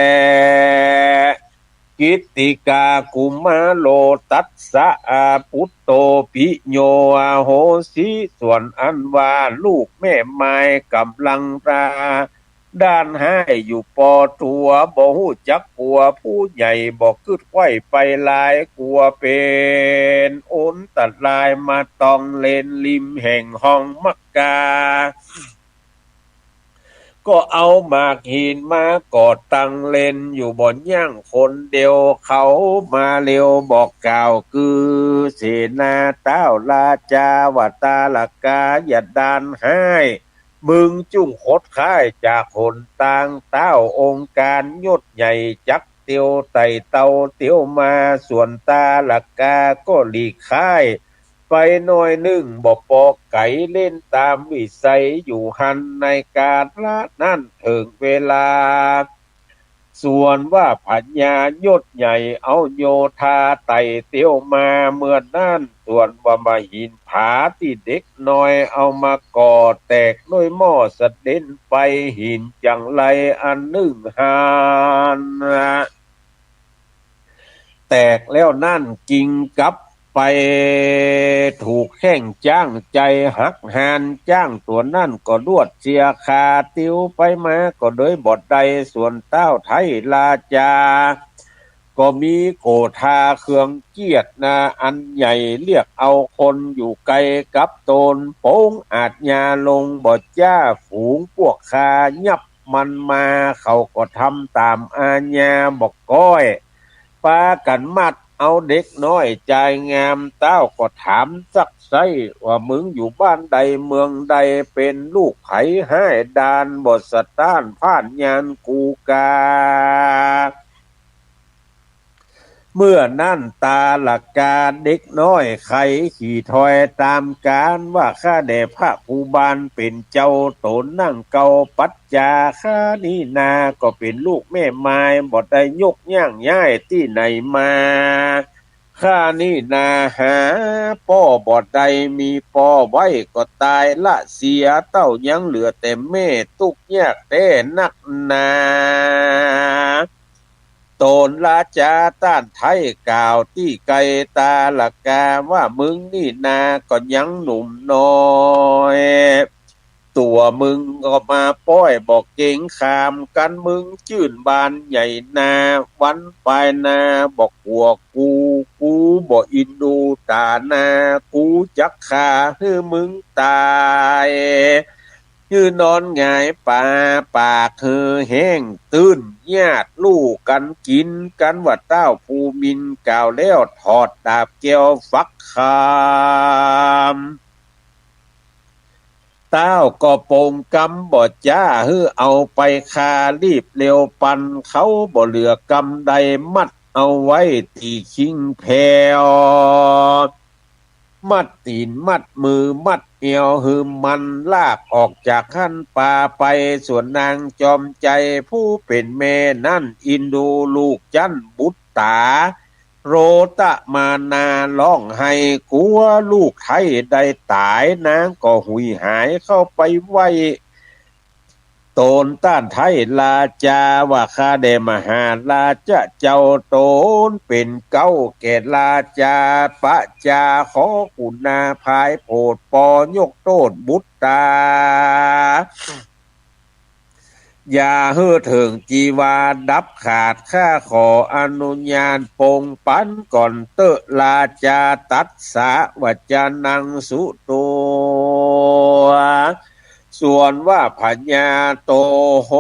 กิตติกากุมารโลตัสสะอาปุตโตปิโยอโหสิ ส่วนอันว่าลูกแม่มายก่ำลังราด้านฮ้ายอยู่ปอตั๋ว บ่ฮู้จักกั๋วผู้ใหญ่ บ่กึ๊ดไขว้ไปหลาย กั๋วเป๋นอันตรายมาตองเล่นริมแห่งห้องมักกา ก็เอาหมากหินมาก่อตั้งเล่นอยู่บ่ยั้งคนเดียว เขามาเร็วบอกกล่าวกือเสนาต้าวราชาว่า ตาละกาอย่าด้านฮ้าย มึงจุ่งคดค้ายจากหนตาง ต้าวองค์การยศใหญ่จักเตียวไต่เต้าเตียวมา ส่วนตาละกาก็หลีกค้าย ไปหน้อยนึ่งบ่ปอไก๋ เล่นต๋ามวิสัยอยู่หั้น ในกาละนั้นเถิงเวลา ส่วนว่าพญายศใหญ่เอาโยธาไต่เตียวมาเมื่อนั้น ส่วนว่ามหินผาตี้เด็กน้อยเอามาก่อแตกด้วยหม้อเสด็นไป หินจั่งไรอันนึ่งหั้น แตกแล้วนั้นกิ่งกลับไปถูกแข้งจ๊าง ใจ๋หักหาน จ๊างตั๋วนั้นก็ลวดเสียขา ติวไปมาก็เดินบ่ได้ ส่วนต้าวไทยราชา ก็มีโกธาเครื่องเกียรตินาอันใหญ่ เรียกเอาคนอยู่ไกลกับต๋น ปงอาชญาลงบ่จ้า ฝูงพวกข้ายับ มันมา เขาก็ทำต๋ามอาญาบ่ก้อย ปากั๋นมัดเอาเด็กน้อยจายงาม ต้าวก็ถามซักไซ้ว่า มึงอยู่บ้านใดเมืองใด เป๋นลูกใผ ฮ้ายด้านบ่สะต้านพ่านญาณกูกา เมื่อนั้นตาละกาเด็กน้อยไขขี่ถอยต๋ามกาลว่า ข้าแด่พระภูบาลเป๋นเจ้า ต๋นนั่งเกาปัจจา ข้านี้นาก็เป๋นลูกแม่มาย บ่ได้ยกย่างย้ายตี้ไหนมา ข้านี้นาหาป้อบ่ได้ มีป้อไว้ก็ต๋ายละเสีย เต้ายังเหลือแต่แม่ ตุ๊กข์ยากแต๊นักหนา ต๋นราชาต้านไทยกล่าวตี้ไกลตาละกาว่า มึงนี่นาก็ยังหนุ่มน้อย ตั๋วมึงก็มาป้อยบ่เก๋งขาม กั๋นมึงจื้นบานใหญ่นา วันปายนาบ่กั๋วกู กูบ่อินดูต๋านา กูจักฆ่าหื้อมึงต๋าย หื้อนอนหงายป๋าปากหื้อแห้ง ตื้นญาติลู่กั๋นกิ๋น กั๋นว่าต้าวภูมินทร์กล่าวแล้วถอดดาบแก้วฟักคำ ต้าวก็ปงกำบ่จ้า หื้อเอาไปฆ่ารีบเร็วปัน เขาบ่เหลือกำใด มัดเอาไว้ตี้คิงแผว มัดตี๋นมัดมือมัดแอว หื้อมันลากออกจากหั้นปาไป ส่วนนางจอมใจ๋ผู้เป๋นแม่นั้นอินดูลูกจั้นบุตต๋า โรตะมานาร้องไห้กั๋วลูกไท้ได้ต๋าย นางก็หุยหายเข้าไปไหว้ต๋นต้านไท้ราชาว่า ข้าแด่มหาราชะเจ้า ต๋นเป๋นเก๊าแก่ราชา ประจาขอกุณาภายโผดปอยกโต้ษบุตต๋า อย่าหื้อเถิงจีวาดับขาด ข้าขออนุญาตปงปันก่อนเต๊อะ ราชาตัสสะวจนังสุตัว ส่วนว่าพญาโตโห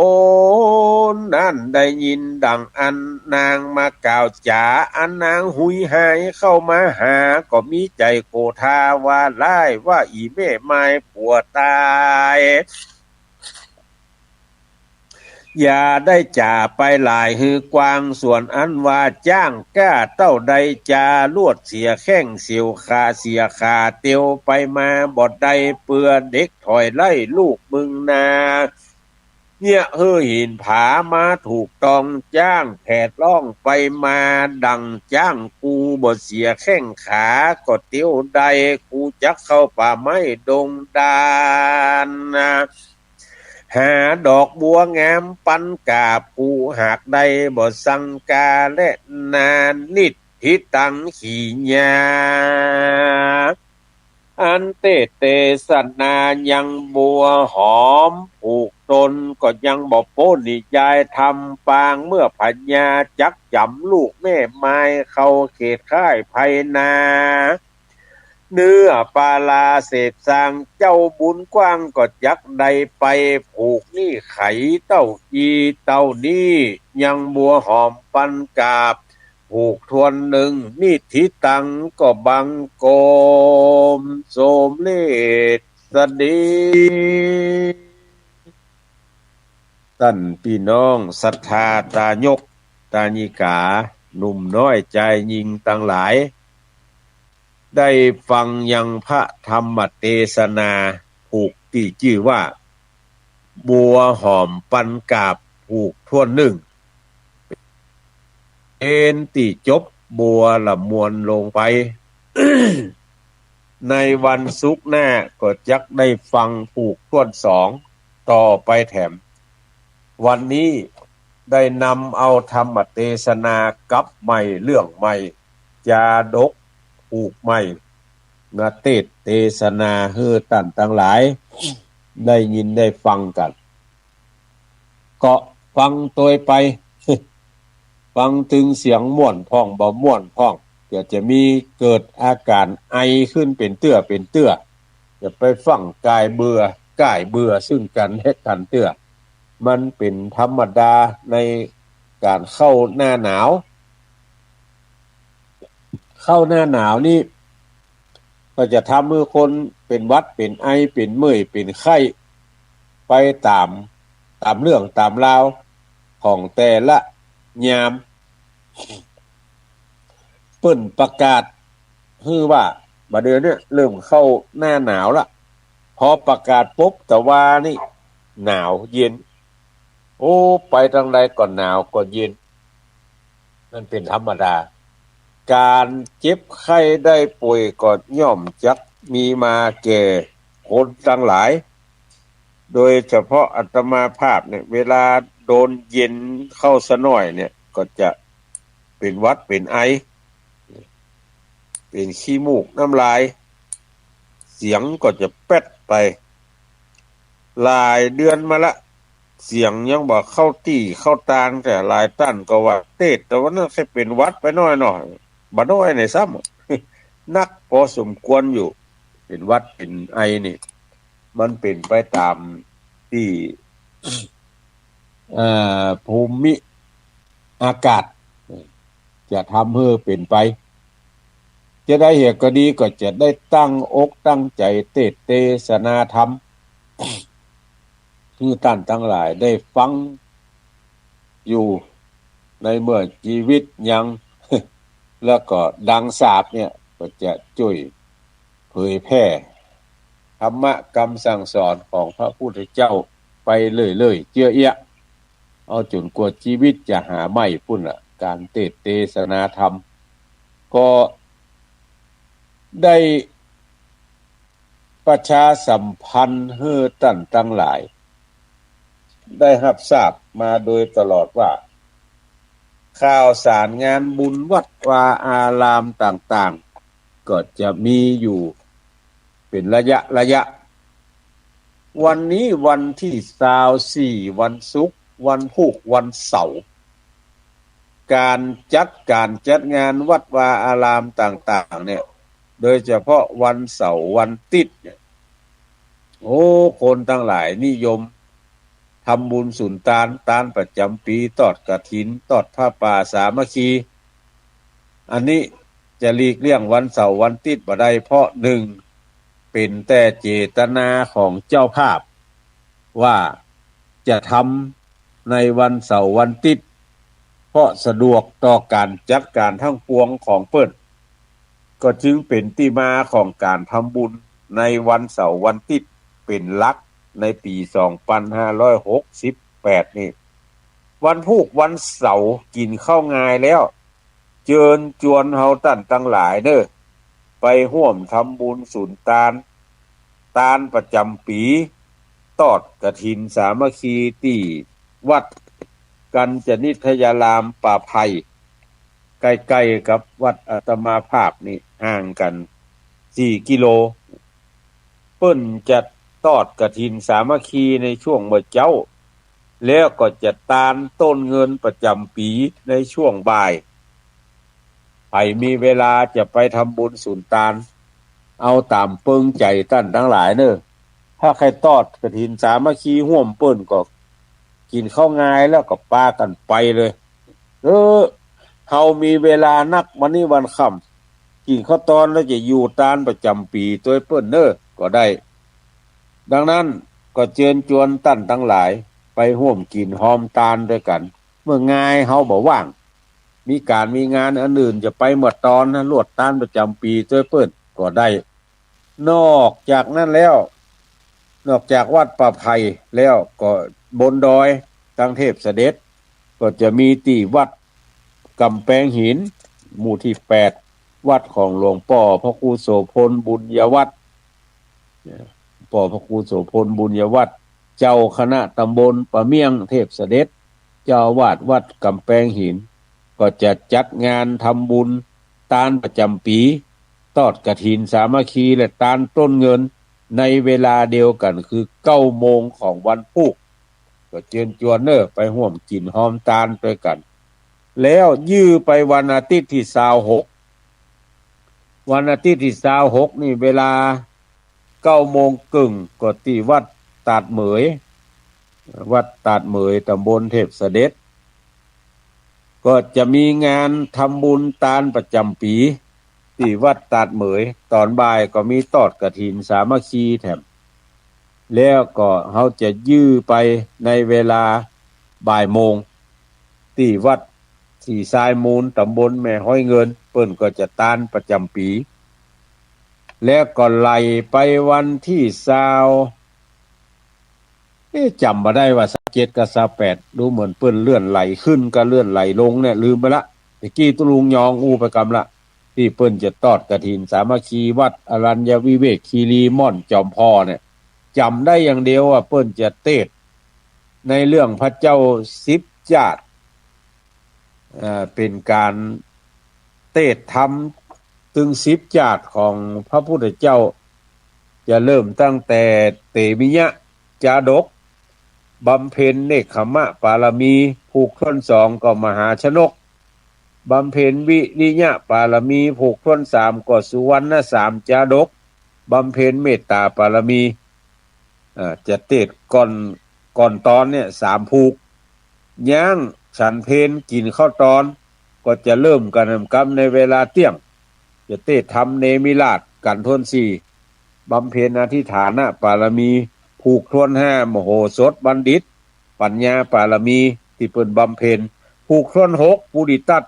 นนั้นได้ยินดังอั้น นางมากล่าวจ๋า อันนางหุยหายเข้ามาหา ก็มีใจ๋โกธาว่าร้าย ว่าอีแม่มายผัวต๋าย อย่าได้จ๋าไปหลายหื้อกว้าง ส่วนอันว่าจ้างก้าเต้าใด จาลวดเสียแข้งเสียวขา เสียขาเตียวไปมาบ่ได้ เปื้อเด็กถอยไล่ลูกมึงนา เยียะหื้อหินผามาถูกตอง จ้างแผดร้องไปมาดังจ้างกู บ่เสียแข้งขาก็เตียวได้ กูจักเข้าป่าไม้ดงดานนา หาดอกบัวงามปันกราบ กูหากได้บ่สังกาแลนา นิทธิตัง ขีญา อันเตศน์เตสนายังบัวหอมผูกตน ก็ยังบ่ป๊นนิยายธรรม ปางเมื่อพญาจักจ๋ำลูกแม่มายเข้าเขตค่ายไพนา เนื้อปาลาเสพสาง เจ้าบุญกว้างก็จักได้ไป ผูกหนี้ไขเต้าอี้เต้านี้ ยังบัวหอมปันกราบ ผูกถ้วนหนึ่ง นิทธิตัง ก็บังคมสมเร็จสดี ต้านปี้น้องศรัทธาตายกตายิกา หนุ่มน้อยจายญิงตังหลาย ได้ฟังยังพระธรรมเตสนาผูกตี้จื้อว่า บัวหอมปันกราบผูกถ้วนหนึ่ง เป๋นตี้จบบัวละมวลลงไป ในวันศุกร์หน้าก็จักได้ฟังผูกถ้วนสองต่อไปแถม วันนี้ได้นำเอาธรรมเตสนากลับใหม่เรื่องใหม่ จาดกผูกใหม่ มาเตสน์เตสนาหื้อต้านตังหลายได้ยินได้ฟังกั๋น ก็ฟังตวยไป ฟังตึงเสียงม่วนพ่องบ่ม่วนพ่อง ก็จะมีเกิดอาก๋านไอขึ้นเป๋นเตื้อเป๋นเตื้อ อย่าไปฟั่งก่ายเบื่อก่ายเบื่อซึ่งกั๋นและกั๋นเตื้อ มันเป๋นธรรมดาในก๋านเข้าหน้าหนาว เข้าหน้าหนาวนี่ ก็จะทำหื้อคนเป๋นหวัดเป๋นไอเป๋นเมื่อยเป๋นไข้ ไปต๋าม ต๋ามเรื่องต๋ามราวของแต่ละยาม เปิ้นประกาศหื้อว่า บ่าเดือนเนี่ยเริ่มเข้าหน้าหนาวละ พอประกาศปุ๊บ ตะวานี่หนาวเย็น โอ้ ไปตางใดก็หนาวก็เย็น มันเป๋นธรรมดา ก๋านเจ็บไข้ได้ป่วยก็ย่อมจักมีมาแก่คนตังหลาย โดยเฉพาะอาตมาภาพเนี่ย เวลาโดนเย็นเข้าสักหน่อยเนี่ย ก็จะเป๋นหวัดเป๋นไอ เป๋นขี้มูกน้ำลาย เสียงก็จะแป๊ดไป หลายเดือนมาละ เสียงยังบ่เข้าตี้เข้าตาง แต่หลายต้านก็ว่าเตสน์ ตะวานั้นใค่เป๋นหวัดไปหน้อยเนาะ บ่น้อยไหนซ้ำ นักปอสมควรอยู่ เป๋นหวัดเป๋นไอนี่ มันเป๋นไปต๋ามตี้ เอ่อ ภูมิอากาศ จะทำหื้อเป๋นไป จะได้เหตุก็ดี ก็จะได้ตั้งอกตั้งใจ๋เตสน์เตสนาธรรม หื้อต้านตังหลายได้ฟังอยู่ในเมื่อจีวิตยัง แล้วก็ดังสาปเนี่ย ก็จะจ้วยเผยแผ่ธรรมะกำสั่งสอนของพระพุทธเจ้าไปเรื่อยๆ เจื้อเอี้ยะ เอาจ๋นกว่าจีวิตจะหาไม่ปุ้นละ ก๋านเตสน์เตสนาธรรม ก็ได้ประชาสัมพันธ์หื้อต้านตังหลาย ได้ฮับทราบมาโดยตลอดว่า ข่าวสารงานบุญวัดวาอารามต่างๆ ก็จะมีอยู่เป๋นระยะระยะ วันนี้วันตี้ซาวสี่ วันศุกร์ วันพูก วันเสาร์ ก๋านจัดก๋านจัดงานวัดวาอารามต่างๆ เนี่ย โดยเฉพาะวันเสาร์วันติ๊ดเนี่ย โอ้ คนตังหลายนิยมทำบุญสุนตาน ตานประจ๋ำปี๋ ตอดกฐิน ตอดผ้าป่าสามัคคี อันนี้จะหลีกเลี่ยงวันเสาร์วันติ๊ดบ่ได้ เพราะหนึ่ง เป๋นแต่เจตนาของเจ้าภาพ ว่าจะทำในวันเสาร์วันติ๊ด เพราะสะดวกต่อก๋านจัดก๋านตังปวงของเปิ้น ก็จึงเป๋นตี้มาของก๋านทำบุญในวันเสาร์วันติ๊ดเป๋นหลักในปี๋สองปันห้าร้อยหกสิบแปดนี่ วันพูกวันเสาร์กิ๋นข้าวงายแล้ว เจิญจวนเฮาต้านตังหลายเน่อ ไปฮ่วมทำบุญสุนตาน ตานประจ๋ำปี๋ ตอดกฐินสามัคคีตี้วัดกัญจนิทยารามป่าไผ่ ใก้ๆ กับวัดอาตมาภาพนี่ ห่างกั๋นสี่กิโล เปิ้นจะตอดกฐินสามัคคีในช่วงเมื่อเจ๊า แล้วก็จะตานต้นเงินประจ๋ำปี๋ในช่วงบ่าย ใผมีเวลาจะไปทำบุญสุนตาน เอาต๋ามเปิงใจ๋ต้านตังหลายเน่อ ถ้าใค่ตอดกฐินสามัคคีฮ่วมเปิ้นก็กิ๋นข้าวงายแล้วก็ปากั๋นไปเลย เออ เฮามีเวลานัก วันนี้วันค่ำ กิ๋นข้าวตอนแล้วจะอยู่ตานประจ๋ำปี๋ตวยเปิ้นเน่อ ก็ได้ ดังนั้นก็เจิญจวนต้านตังหลายไปฮ่วมกิ๋นฮอมตานตวยกั๋น เมื่องายเฮาบ่ว่าง มีก๋านมีงานอันอื่นจะไปเมื่อตอนนะ ลวดตานประจ๋ำปี๋ตวยเปิ้นก็ได้ นอกจากนั้นแล้ว นอกจากวัดป่าไผ่แล้วก็บนดอยตังเทพเสด็จ ก็จะมีตี้วัดก๋ำแปงหิน หมู่ตี้แปด วัดของหลวงป้อพระครูโสภณบุญยวัฒน์ ป้อพระครูโสภณบุญยวัฒน์ เจ้าคณะตำบลป่าเมี่ยงเทพเสด็จ เจ้าอาวาสวัดก๋ำแปงหิน ก็จะจัดงานทำบุญตานประจ๋ำปี๋ ตอดกฐินสามัคคีและตานต้นเงิน ในเวลาเดียวกั๋นคือเก้าโมงของวันพูก ก็เจิญจวนเน่อไปฮ่วมกิ๋นฮอมตานตวยกั๋น แล้วยื้อไปวันอาติ๊ดตี้ซาวหก วันอาติ๊ดตี้ซาวหกนี่เวลาเก้าโมงเกิ่ง ก็ตี้วัดตาดเหมย วัดตาดเหมย ตำบลเทพเสด็จ ก็จะมีงานทำบุญตานประจ๋ำปี๋ ตี้วัดตาดเหมย ต๋อนบ่ายก็มีตอดกฐินสามัคคีแถม แล้วก็เฮาจะยื้อไปในเวลาบ่ายโมง ตี้วัดศรีทรายมูล ตำบลแม่ฮ้อยเงิน เปิ้นก็จะตานประจ๋ำปี๋ แล้วก็ไหล่ไปวันตี้ซาว เอ๊ะ จ๋ำบ่ได้ว่าซาวเจ็ดกับซาวแปด ดูเหมือนเปิ้นเลื่อนไหลขึ้นกับเลื่อนไหลลงเนี่ย ลืมไปละ ตะกี้ตุ๊ลุงยองอู้ไปกำละ ตี้เปิ้นจะตอดกฐินสามัคคีวัดอรัญญวิเวกคีรีม่อนจอมพอเนี่ย จ๋ำได้อย่างเดียวว่าเปิ้นจะเตสน์ในเรื่องพระเจ้าสิบจาติ เอ่อ เป๋นก๋านเตสน์ธรรมตึงสิบจาติของพระพุทธเจ้า จะเริ่มตั้งแต่เตมิยะจาดก บำเพ็ญเนกขัมมะปารมี ผูกถ้วนสองก็มหาชนก บำเพ็ญวิริยะปารมี ผูกถ้วนสามก็สุวรรณสามจาดก บำเพ็ญเมตตาปารมี อ่า จะเตสน์ก่อน ก่อนตอนเนี่ยสามผูก ยังฉันเพลกิ๋นข้าวตอน ก็จะเริ่มกั๋นกำในเวลาเตี้ยง จะเตสน์ธรรมเนมิราศกั๋นถ้วนสี่ บำเพ็ญอธิฏฐานปารมี ผูกถ้วนห้ามโหสถบัณฑิต ปัญญาปารมี ตี้เปิ้นบำเพ็ญ ผูกถ้วนหกปุริตัต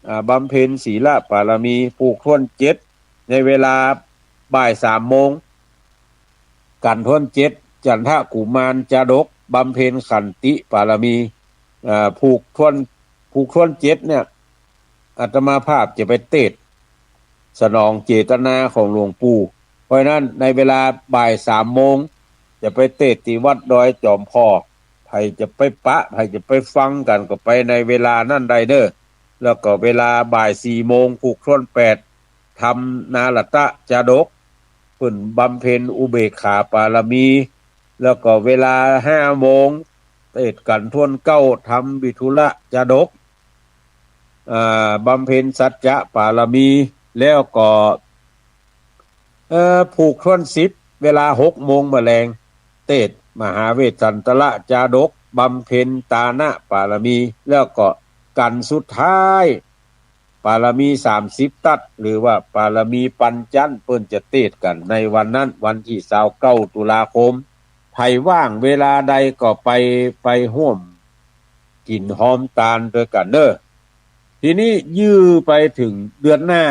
อ่า บำเพ็ญศีลปารมี ผูกถ้วนเจ็ด ในเวลาบ่ายสามโมง กั๋นถ้วนเจ็ด จันทกุมารจาดก บำเพ็ญขันติปารมี อ่า ผูกถ้วน ผูกถ้วนเจ็ดเนี่ย อาตมาภาพจะไปเตสน์สนองเจตนาของหลวงปู่ เพราะฉะนั้นในเวลาบ่ายสามโมง จะไปเตสน์ตี้วัดดอยจอมพอ ใผจะไปปะ ใผจะไปฟังกั๋นก็ไปในเวลานั้นได้เน่อ แล้วก็เวลาบ่ายสี่โมง ผูกถ้วนแปด ธรรมนารัตตจาดก เปิ้นบำเพ็ญอุเบกขาปารมี แล้วก็เวลาห้าโมง เตสน์กั๋นถ้วนเก้า ธรรมวิทุลจาดก อ่า บำเพ็ญสัจจะปารมี แล้วก็ เอ่อ ผูกถ้วนสิบ เวลาหกโมงแมลง เตสน์มหาเวสสันตรจาดก บำเพ็ญตานปารมี แล้วก็กัณฑ์สุดท้าย ปารมีสามสิบตั๊ด หรือว่าปารมีปัญจันทร์ เปิ้นจะเตสน์กั๋นในวันนั้น วันตี้ซาวเก้าตุลาคม ใผว่างเวลาใดก็ไป ไปฮ่วมกิ๋นฮอมตานตวยกั๋นเน่อ ทีนี้ยื้อไปเถิงเดือนหน้า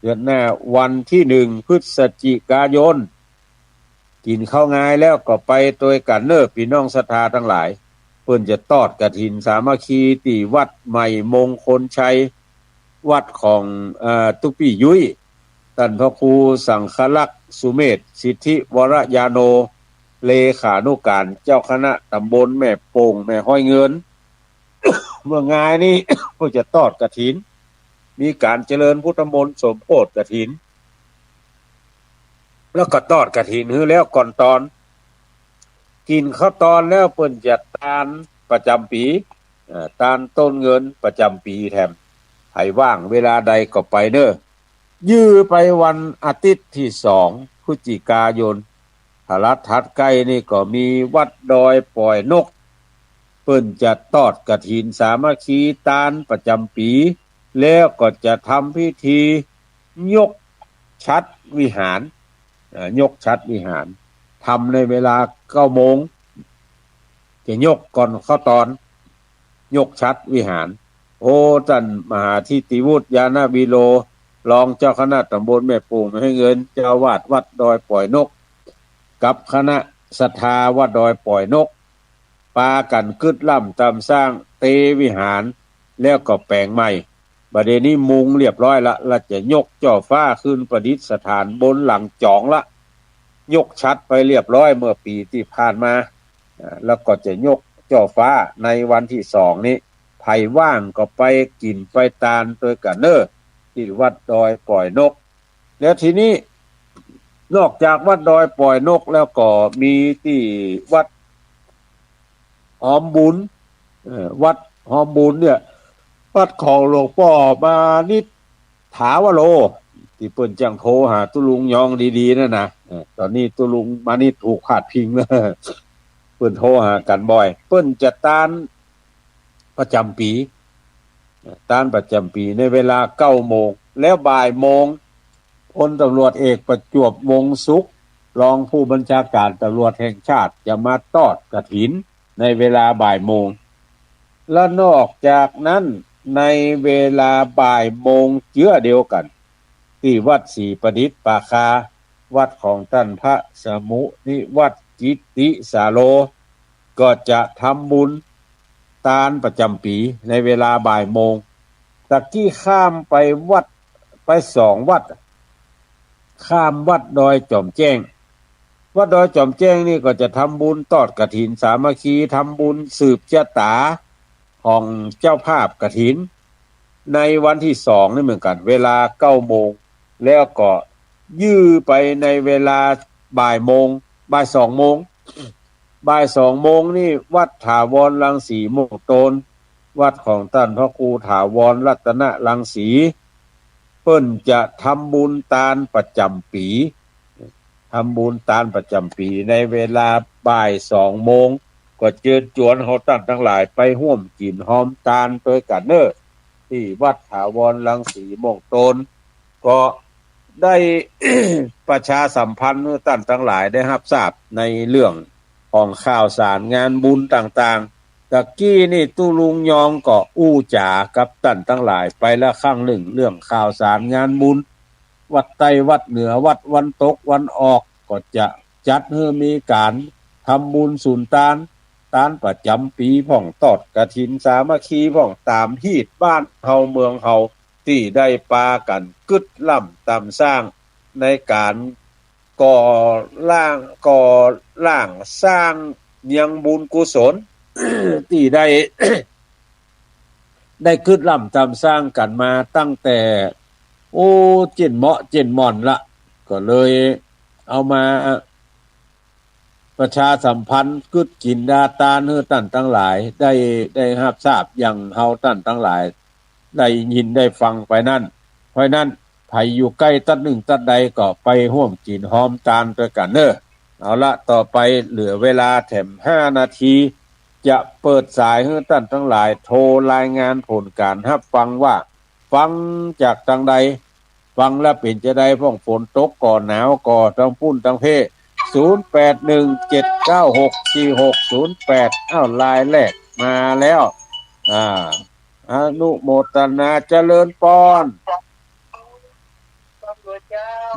เดือนหน้าวันตี้หนึ่งพฤศจิกายน กิ๋นข้าวงายแล้วก็ไปตวยกั๋นเน่อ ปี้น้องศรัทธาตังหลาย เปิ้นจะตอดกฐินสามัคคีตี้วัดใหม่มงคลชัย วัดของ เอ่อ ตุ๊ปี้ยุ้ย ต้านพระครูสังฆรักษ์สุเมธ สิทธิวรญาโณ เลขานุก๋านเจ้าคณะต๋ำบลแม่โป่ง แม่ฮ้อยเงิน เมื่องายนี้ เปิ้นจะตอดกฐิน มีก๋านเจริญพุทธมนต์สมโภชกฐิน แล้วก็ตอดกฐินหื้อแล้วก่อนตอน กิ๋นข้าวตอนแล้วเปิ้นจะตานประจ๋ำปี๋ เอ่อ ตานต้นเงินประจ๋ำปี๋แถม ใผว่างเวลาใดก็ไปเน่อ ยื้อไปวันอาทิตย์ตี้สองพฤศจิกายน ทะลัดถัดใก้นี่ก็มีวัดดอยป่อยนก เปิ้นจะตอดกฐินสามัคคีตานประจ๋ำปี๋ แล้วก็จะทำพิธียกฉัตรวิหาร เอ่อ ยกฉัตรวิหาร ทำในเวลาเก้าโมง จะยกก่อนข้าวตอน ยกฉัตรวิหาร โอ้ ต้านมหาธิติวุฒิ ญาณวิโร รองเจ้าคณะต๋ำบลแม่โป่ง แม่ฮ้อยเงิน เจ้าอาวาสวัดดอยป่อยนก กับคณะศรัทธาวัดดอยป่อยนก ปากั๋นกึ๊ดล่ำตำสร้างเตวิหาร แล้วก็แป๋งใหม่ บ่าเดี่ยวนี้มุงเรียบร้อยละ และจะยกจ้อฟ้าขึ้นประดิษฐานบนหลังจ๋องละ ยกฉัตรไปเรียบร้อยเมื่อปี๋ตี้ผ่านมา อ่า แล้วก็จะยกจ้อฟ้าในวันตี้สองนี้ ใผว่างก็ไปกิ๋นไปตานตวยกั๋นเน่อ ตี้วัดดอยป่อยนก แล้วทีนี้ นอกจากวัดดอยป่อยนกแล้วก็มีตี้วัดหอมบุญ เอ่อ วัดหอมบุญเนี่ย วัดของหลวงป้อมานิตย์ ถาวโร ตี้เปิ้นจั้งโทรหาตุ๊ลุงยองดีๆ นั่นนะ เอ่อ ต๋อนนี้ตุ๊ลุงมานิตย์ถูกพาดพิงแล้ว เปิ้นโทรหากั๋นบ่อย เปิ้นจะตานประจ๋ำปี๋ เอ่อ ตานประจ๋ำปี๋ในเวลาเก้าโมง แล้วบ่ายโมง พลตำรวจเอกประจวบ วงศ์สุข รองผู้บัญชาการตำรวจแห่งชาติ จะมาตอดกฐินในเวลาบ่ายโมง และนอกจากนั้น ในเวลาบ่ายโมงเจื้อเดียวกั๋น ตี้วัดศรีประดิษฐ์ป่าคา วัดของต้านพระสมุนิวัฒน์กิตติสาโร ก็จะทำบุญตานประจ๋ำปี๋ในเวลาบ่ายโมง ตะกี้ข้ามไปวัด ไปสองวัด ข้ามวัดดอยจ๋อมแจ้ง วัดดอยจ๋อมแจ้งนี่ก็จะทำบุญตอดกฐินสามัคคี ทำบุญสืบชะตาของเจ้าภาพกฐิน ในวันตี้สองนี่เหมือนกั๋น เวลาเก้าโมง แล้วก็ยื้อไปในเวลาบ่ายโมง บ่ายสองโมง บ่ายสองโมงนี่วัดถาวรรังสีม่วงโตน วัดของต้านพระครูถาวรรัตนรังสี เปิ้นจะทำบุญตานประจ๋ำปี๋ ทำบุญตานประจ๋ำปี๋ในเวลาบ่ายสองโมง ก็เจิญจวนเฮาต้านตังหลายไปฮ่วมกิ๋นฮอมตานตวยกั๋นเน่อ ตี้วัดถาวรรังสีม่วงโตน ก็ได้ประชาสัมพันธ์หื้อต้านตังหลายได้ฮับทราบในเรื่องของข่าวสารงานบุญต่างๆ ตะกี้นี่ตุ๊ลุงยองก็อู้จ๋ากับต้านตังหลายไปละครั้งนึ่ง เรื่องข่าวสารงานบุญ วัดใต้ วัดเหนือ วัดวันตก วันออก ก็จะจัดหื้อมีก๋านทำบุญสุนตาน ตานประจ๋ำปี๋พ่อง ตอดกฐินสามัคคีพ่อง ต๋ามฮีตบ้านเฮาเมืองเฮา ตี้ได้ปากั๋นกึ๊ดล่ำตำสร้างในก๋านก่อร่าง ก่อร่างสร้างเมืองบุญกุศล ตี้ได้ ได้กึ๊ดล่ำตำสร้างกั๋นมาตั้งแต่ โอ้ เจ๋นเมาะเจ๋นหม่อนละ ก็เลยเอามาประชาสัมพันธ์กึ๊ดกิ๋นดาตานหื้อต้านตังหลายได้ ได้ฮับทราบอย่างเฮาต้านตังหลายได้ยินได้ฟังไปนั้น เพราะนั้น ผอยู่ใก้ตั๊ดนึ่งตั๊ดใดก็ไปฮ่วมกิ๋นฮอมตานตวยกั๋นเน่อ เอาละ ต่อไปเหลือเวลาแถมห้านาที จะเปิดสายหื้อต้านตังหลายโทรรายงานผลก๋านฮับฟังว่า ฟังจากตางใด ฟังแล้วเป๋นจาใด พ่องฝนตกก่อ หนาวก่อ ตังปุ้นตังเพ ศูนย์แปดหนึ่งเจ็ดเก้าหกสี่หกศูนย์แปด อ้าว รายแรกมาแล้ว อ่า อนุโมทนา เจริญปอน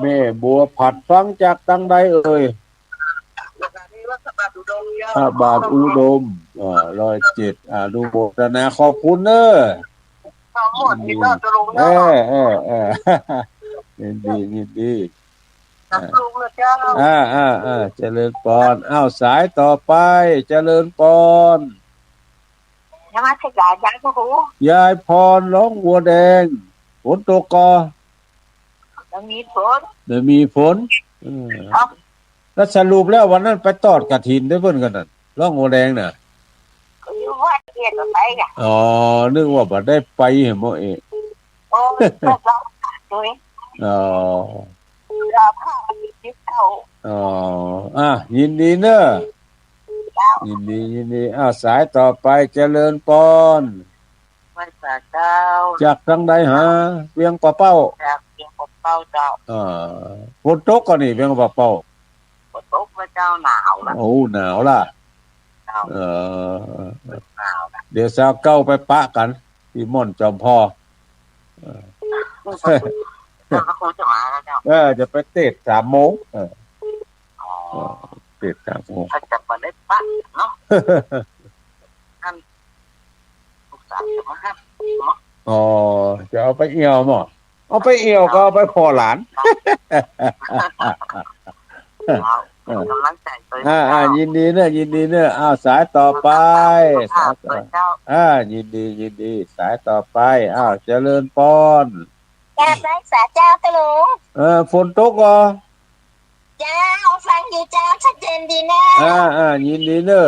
แม่บัวผัด ฟังจากตางใดเอ่ย พระบาทอุดม อ่า ร้อยเจ็ด อนุโมทนา ขอบคุณเน่อ เออ เออ เออ ยินดี ยินดี อ่า อ่า อ่า เจริญปอน อ้าว สายต่อไป เจริญปอน นมัสก๋านยายพระครู ยายพร ร้องวัวแดง ฝนตกก่อ บ่มีฝน บ่มีฝน เออ เอ้า แล้วสรุปแล้ววันนั้นไปตอดกฐินตวยเปิ้นก่อนั่น ร้องวัวแดงน่ะ อยู่วัดเอียดไปอ่ะ อ๋อ นึกว่าบ่ได้ไปเหรอเอ๊ะ โอ้ย ก็ร้องตวย อ๋อ รอข้าวมีสิบเก้า อ๋อ อ่ะ ยินดีเน่อ เจ้า ยินดี ยินดี อ้าว สายต่อไป เจริญปอน ไหว้สาเจ้า จากตางใดหา เวียงป่าเป้า จากเวียงป่าเป้าเจ้า อ่า ฝนตกก่อนี่ เวียงป่าเป้า ฝนตกแล้วเจ้า หนาวละ โอ้ หนาวละ เจ้า เออ หนาวละ เดี๋ยวซาวเก้าไปปะกั๋น ตี้ม่อนจอมพอ เออ เจ้าพระครูจะมาแล้วเจ้า เออ จะไปเตศน์สามโมง เออ อ๋อ เออ เตศน์สามโมง ก็จะบ่ได้ปะเนาะ ท่านลูกสาวจะมาฮับเนาะ อ๋อ จะเอาไปเอี่ยวหม่อ เอาไปเอี่ยวก็เอาไปผ่อหลาน ครับ เออ กำลังใจ๋ตวย อ่า อ่า เจ้า ยินดีเน่อ ยินดีเน่อ อ้าว สายต่อไป สายต่อไป เจ้า อ่า ยินดี ยินดี สายต่อไป อ้าว เจริญปอน กราบไหว้สาเจ้าตะลุง เออ ฝนตกก่อ เจ้า ฟังอยู่เจ้า ชัดเจนดีนะ อ่า อ่า ยินดีเน่อ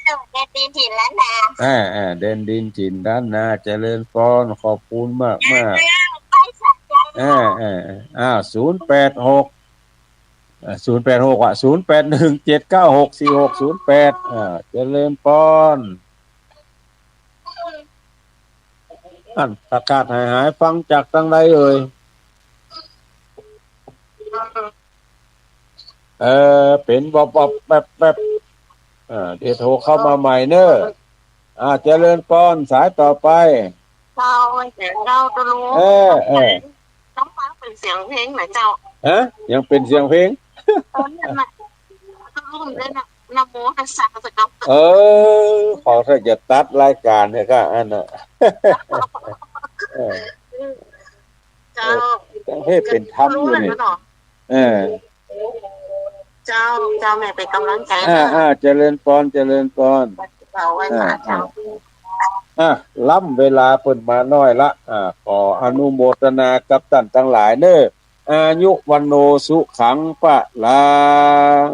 เจ้า แดนดินถิ่นล้านนา อ่า อ่า แดนดินถิ่นล้านนา เจริญปอน ขอบคุณมากมาก เจ้า ไหว้สาเจ้า อ่า อ่า อ่า ศูนย์แปดหก อ่า ศูนย์แปดหก อ่ะ ศูนย์แปดหนึ่งเจ็ดเก้าหกสี่หกศูนย์แปด อ่า เจริญปอน อันขาดๆ หายๆ ฟังจากตางใดเอ่ย เออ เป๋นวับๆ แป๊บๆ อ่า เดี๋ยวโทรเข้ามาใหม่เน่อ อ่า เจริญปอน สายต่อไป เจ้า ไหว้สาเจ้าตะลุง เออ เออ ต้องฟังเป๋นเสียงเพลงหน่อยเจ้า ฮะ ยังเป๋นเสียงเพลง ตอนนั้นน่ะ ตะลุงเลยนะ นะโมตัสสะ เออ ขอเถอะ อย่าตัดรายก๋านเถอะค่ะ อันน่ะ เออ เจ้า เออ ต้องให้เป๋นธรรมอยู่นี่ เจ้า เออ เจ้า เจ้า แม่เป๋นก๋ำลังใจ๋ อ่า อ่า เจริญปอน เจริญปอน เจ้า ไหว้สาเจ้า อ่า อ่า อ่า ล้ำเวลาเปิ้นมาน้อยละ อ่า ขออนุโมทนากับต้านตังหลายเน่อ อายุ วัณโณ สุขัง พลัง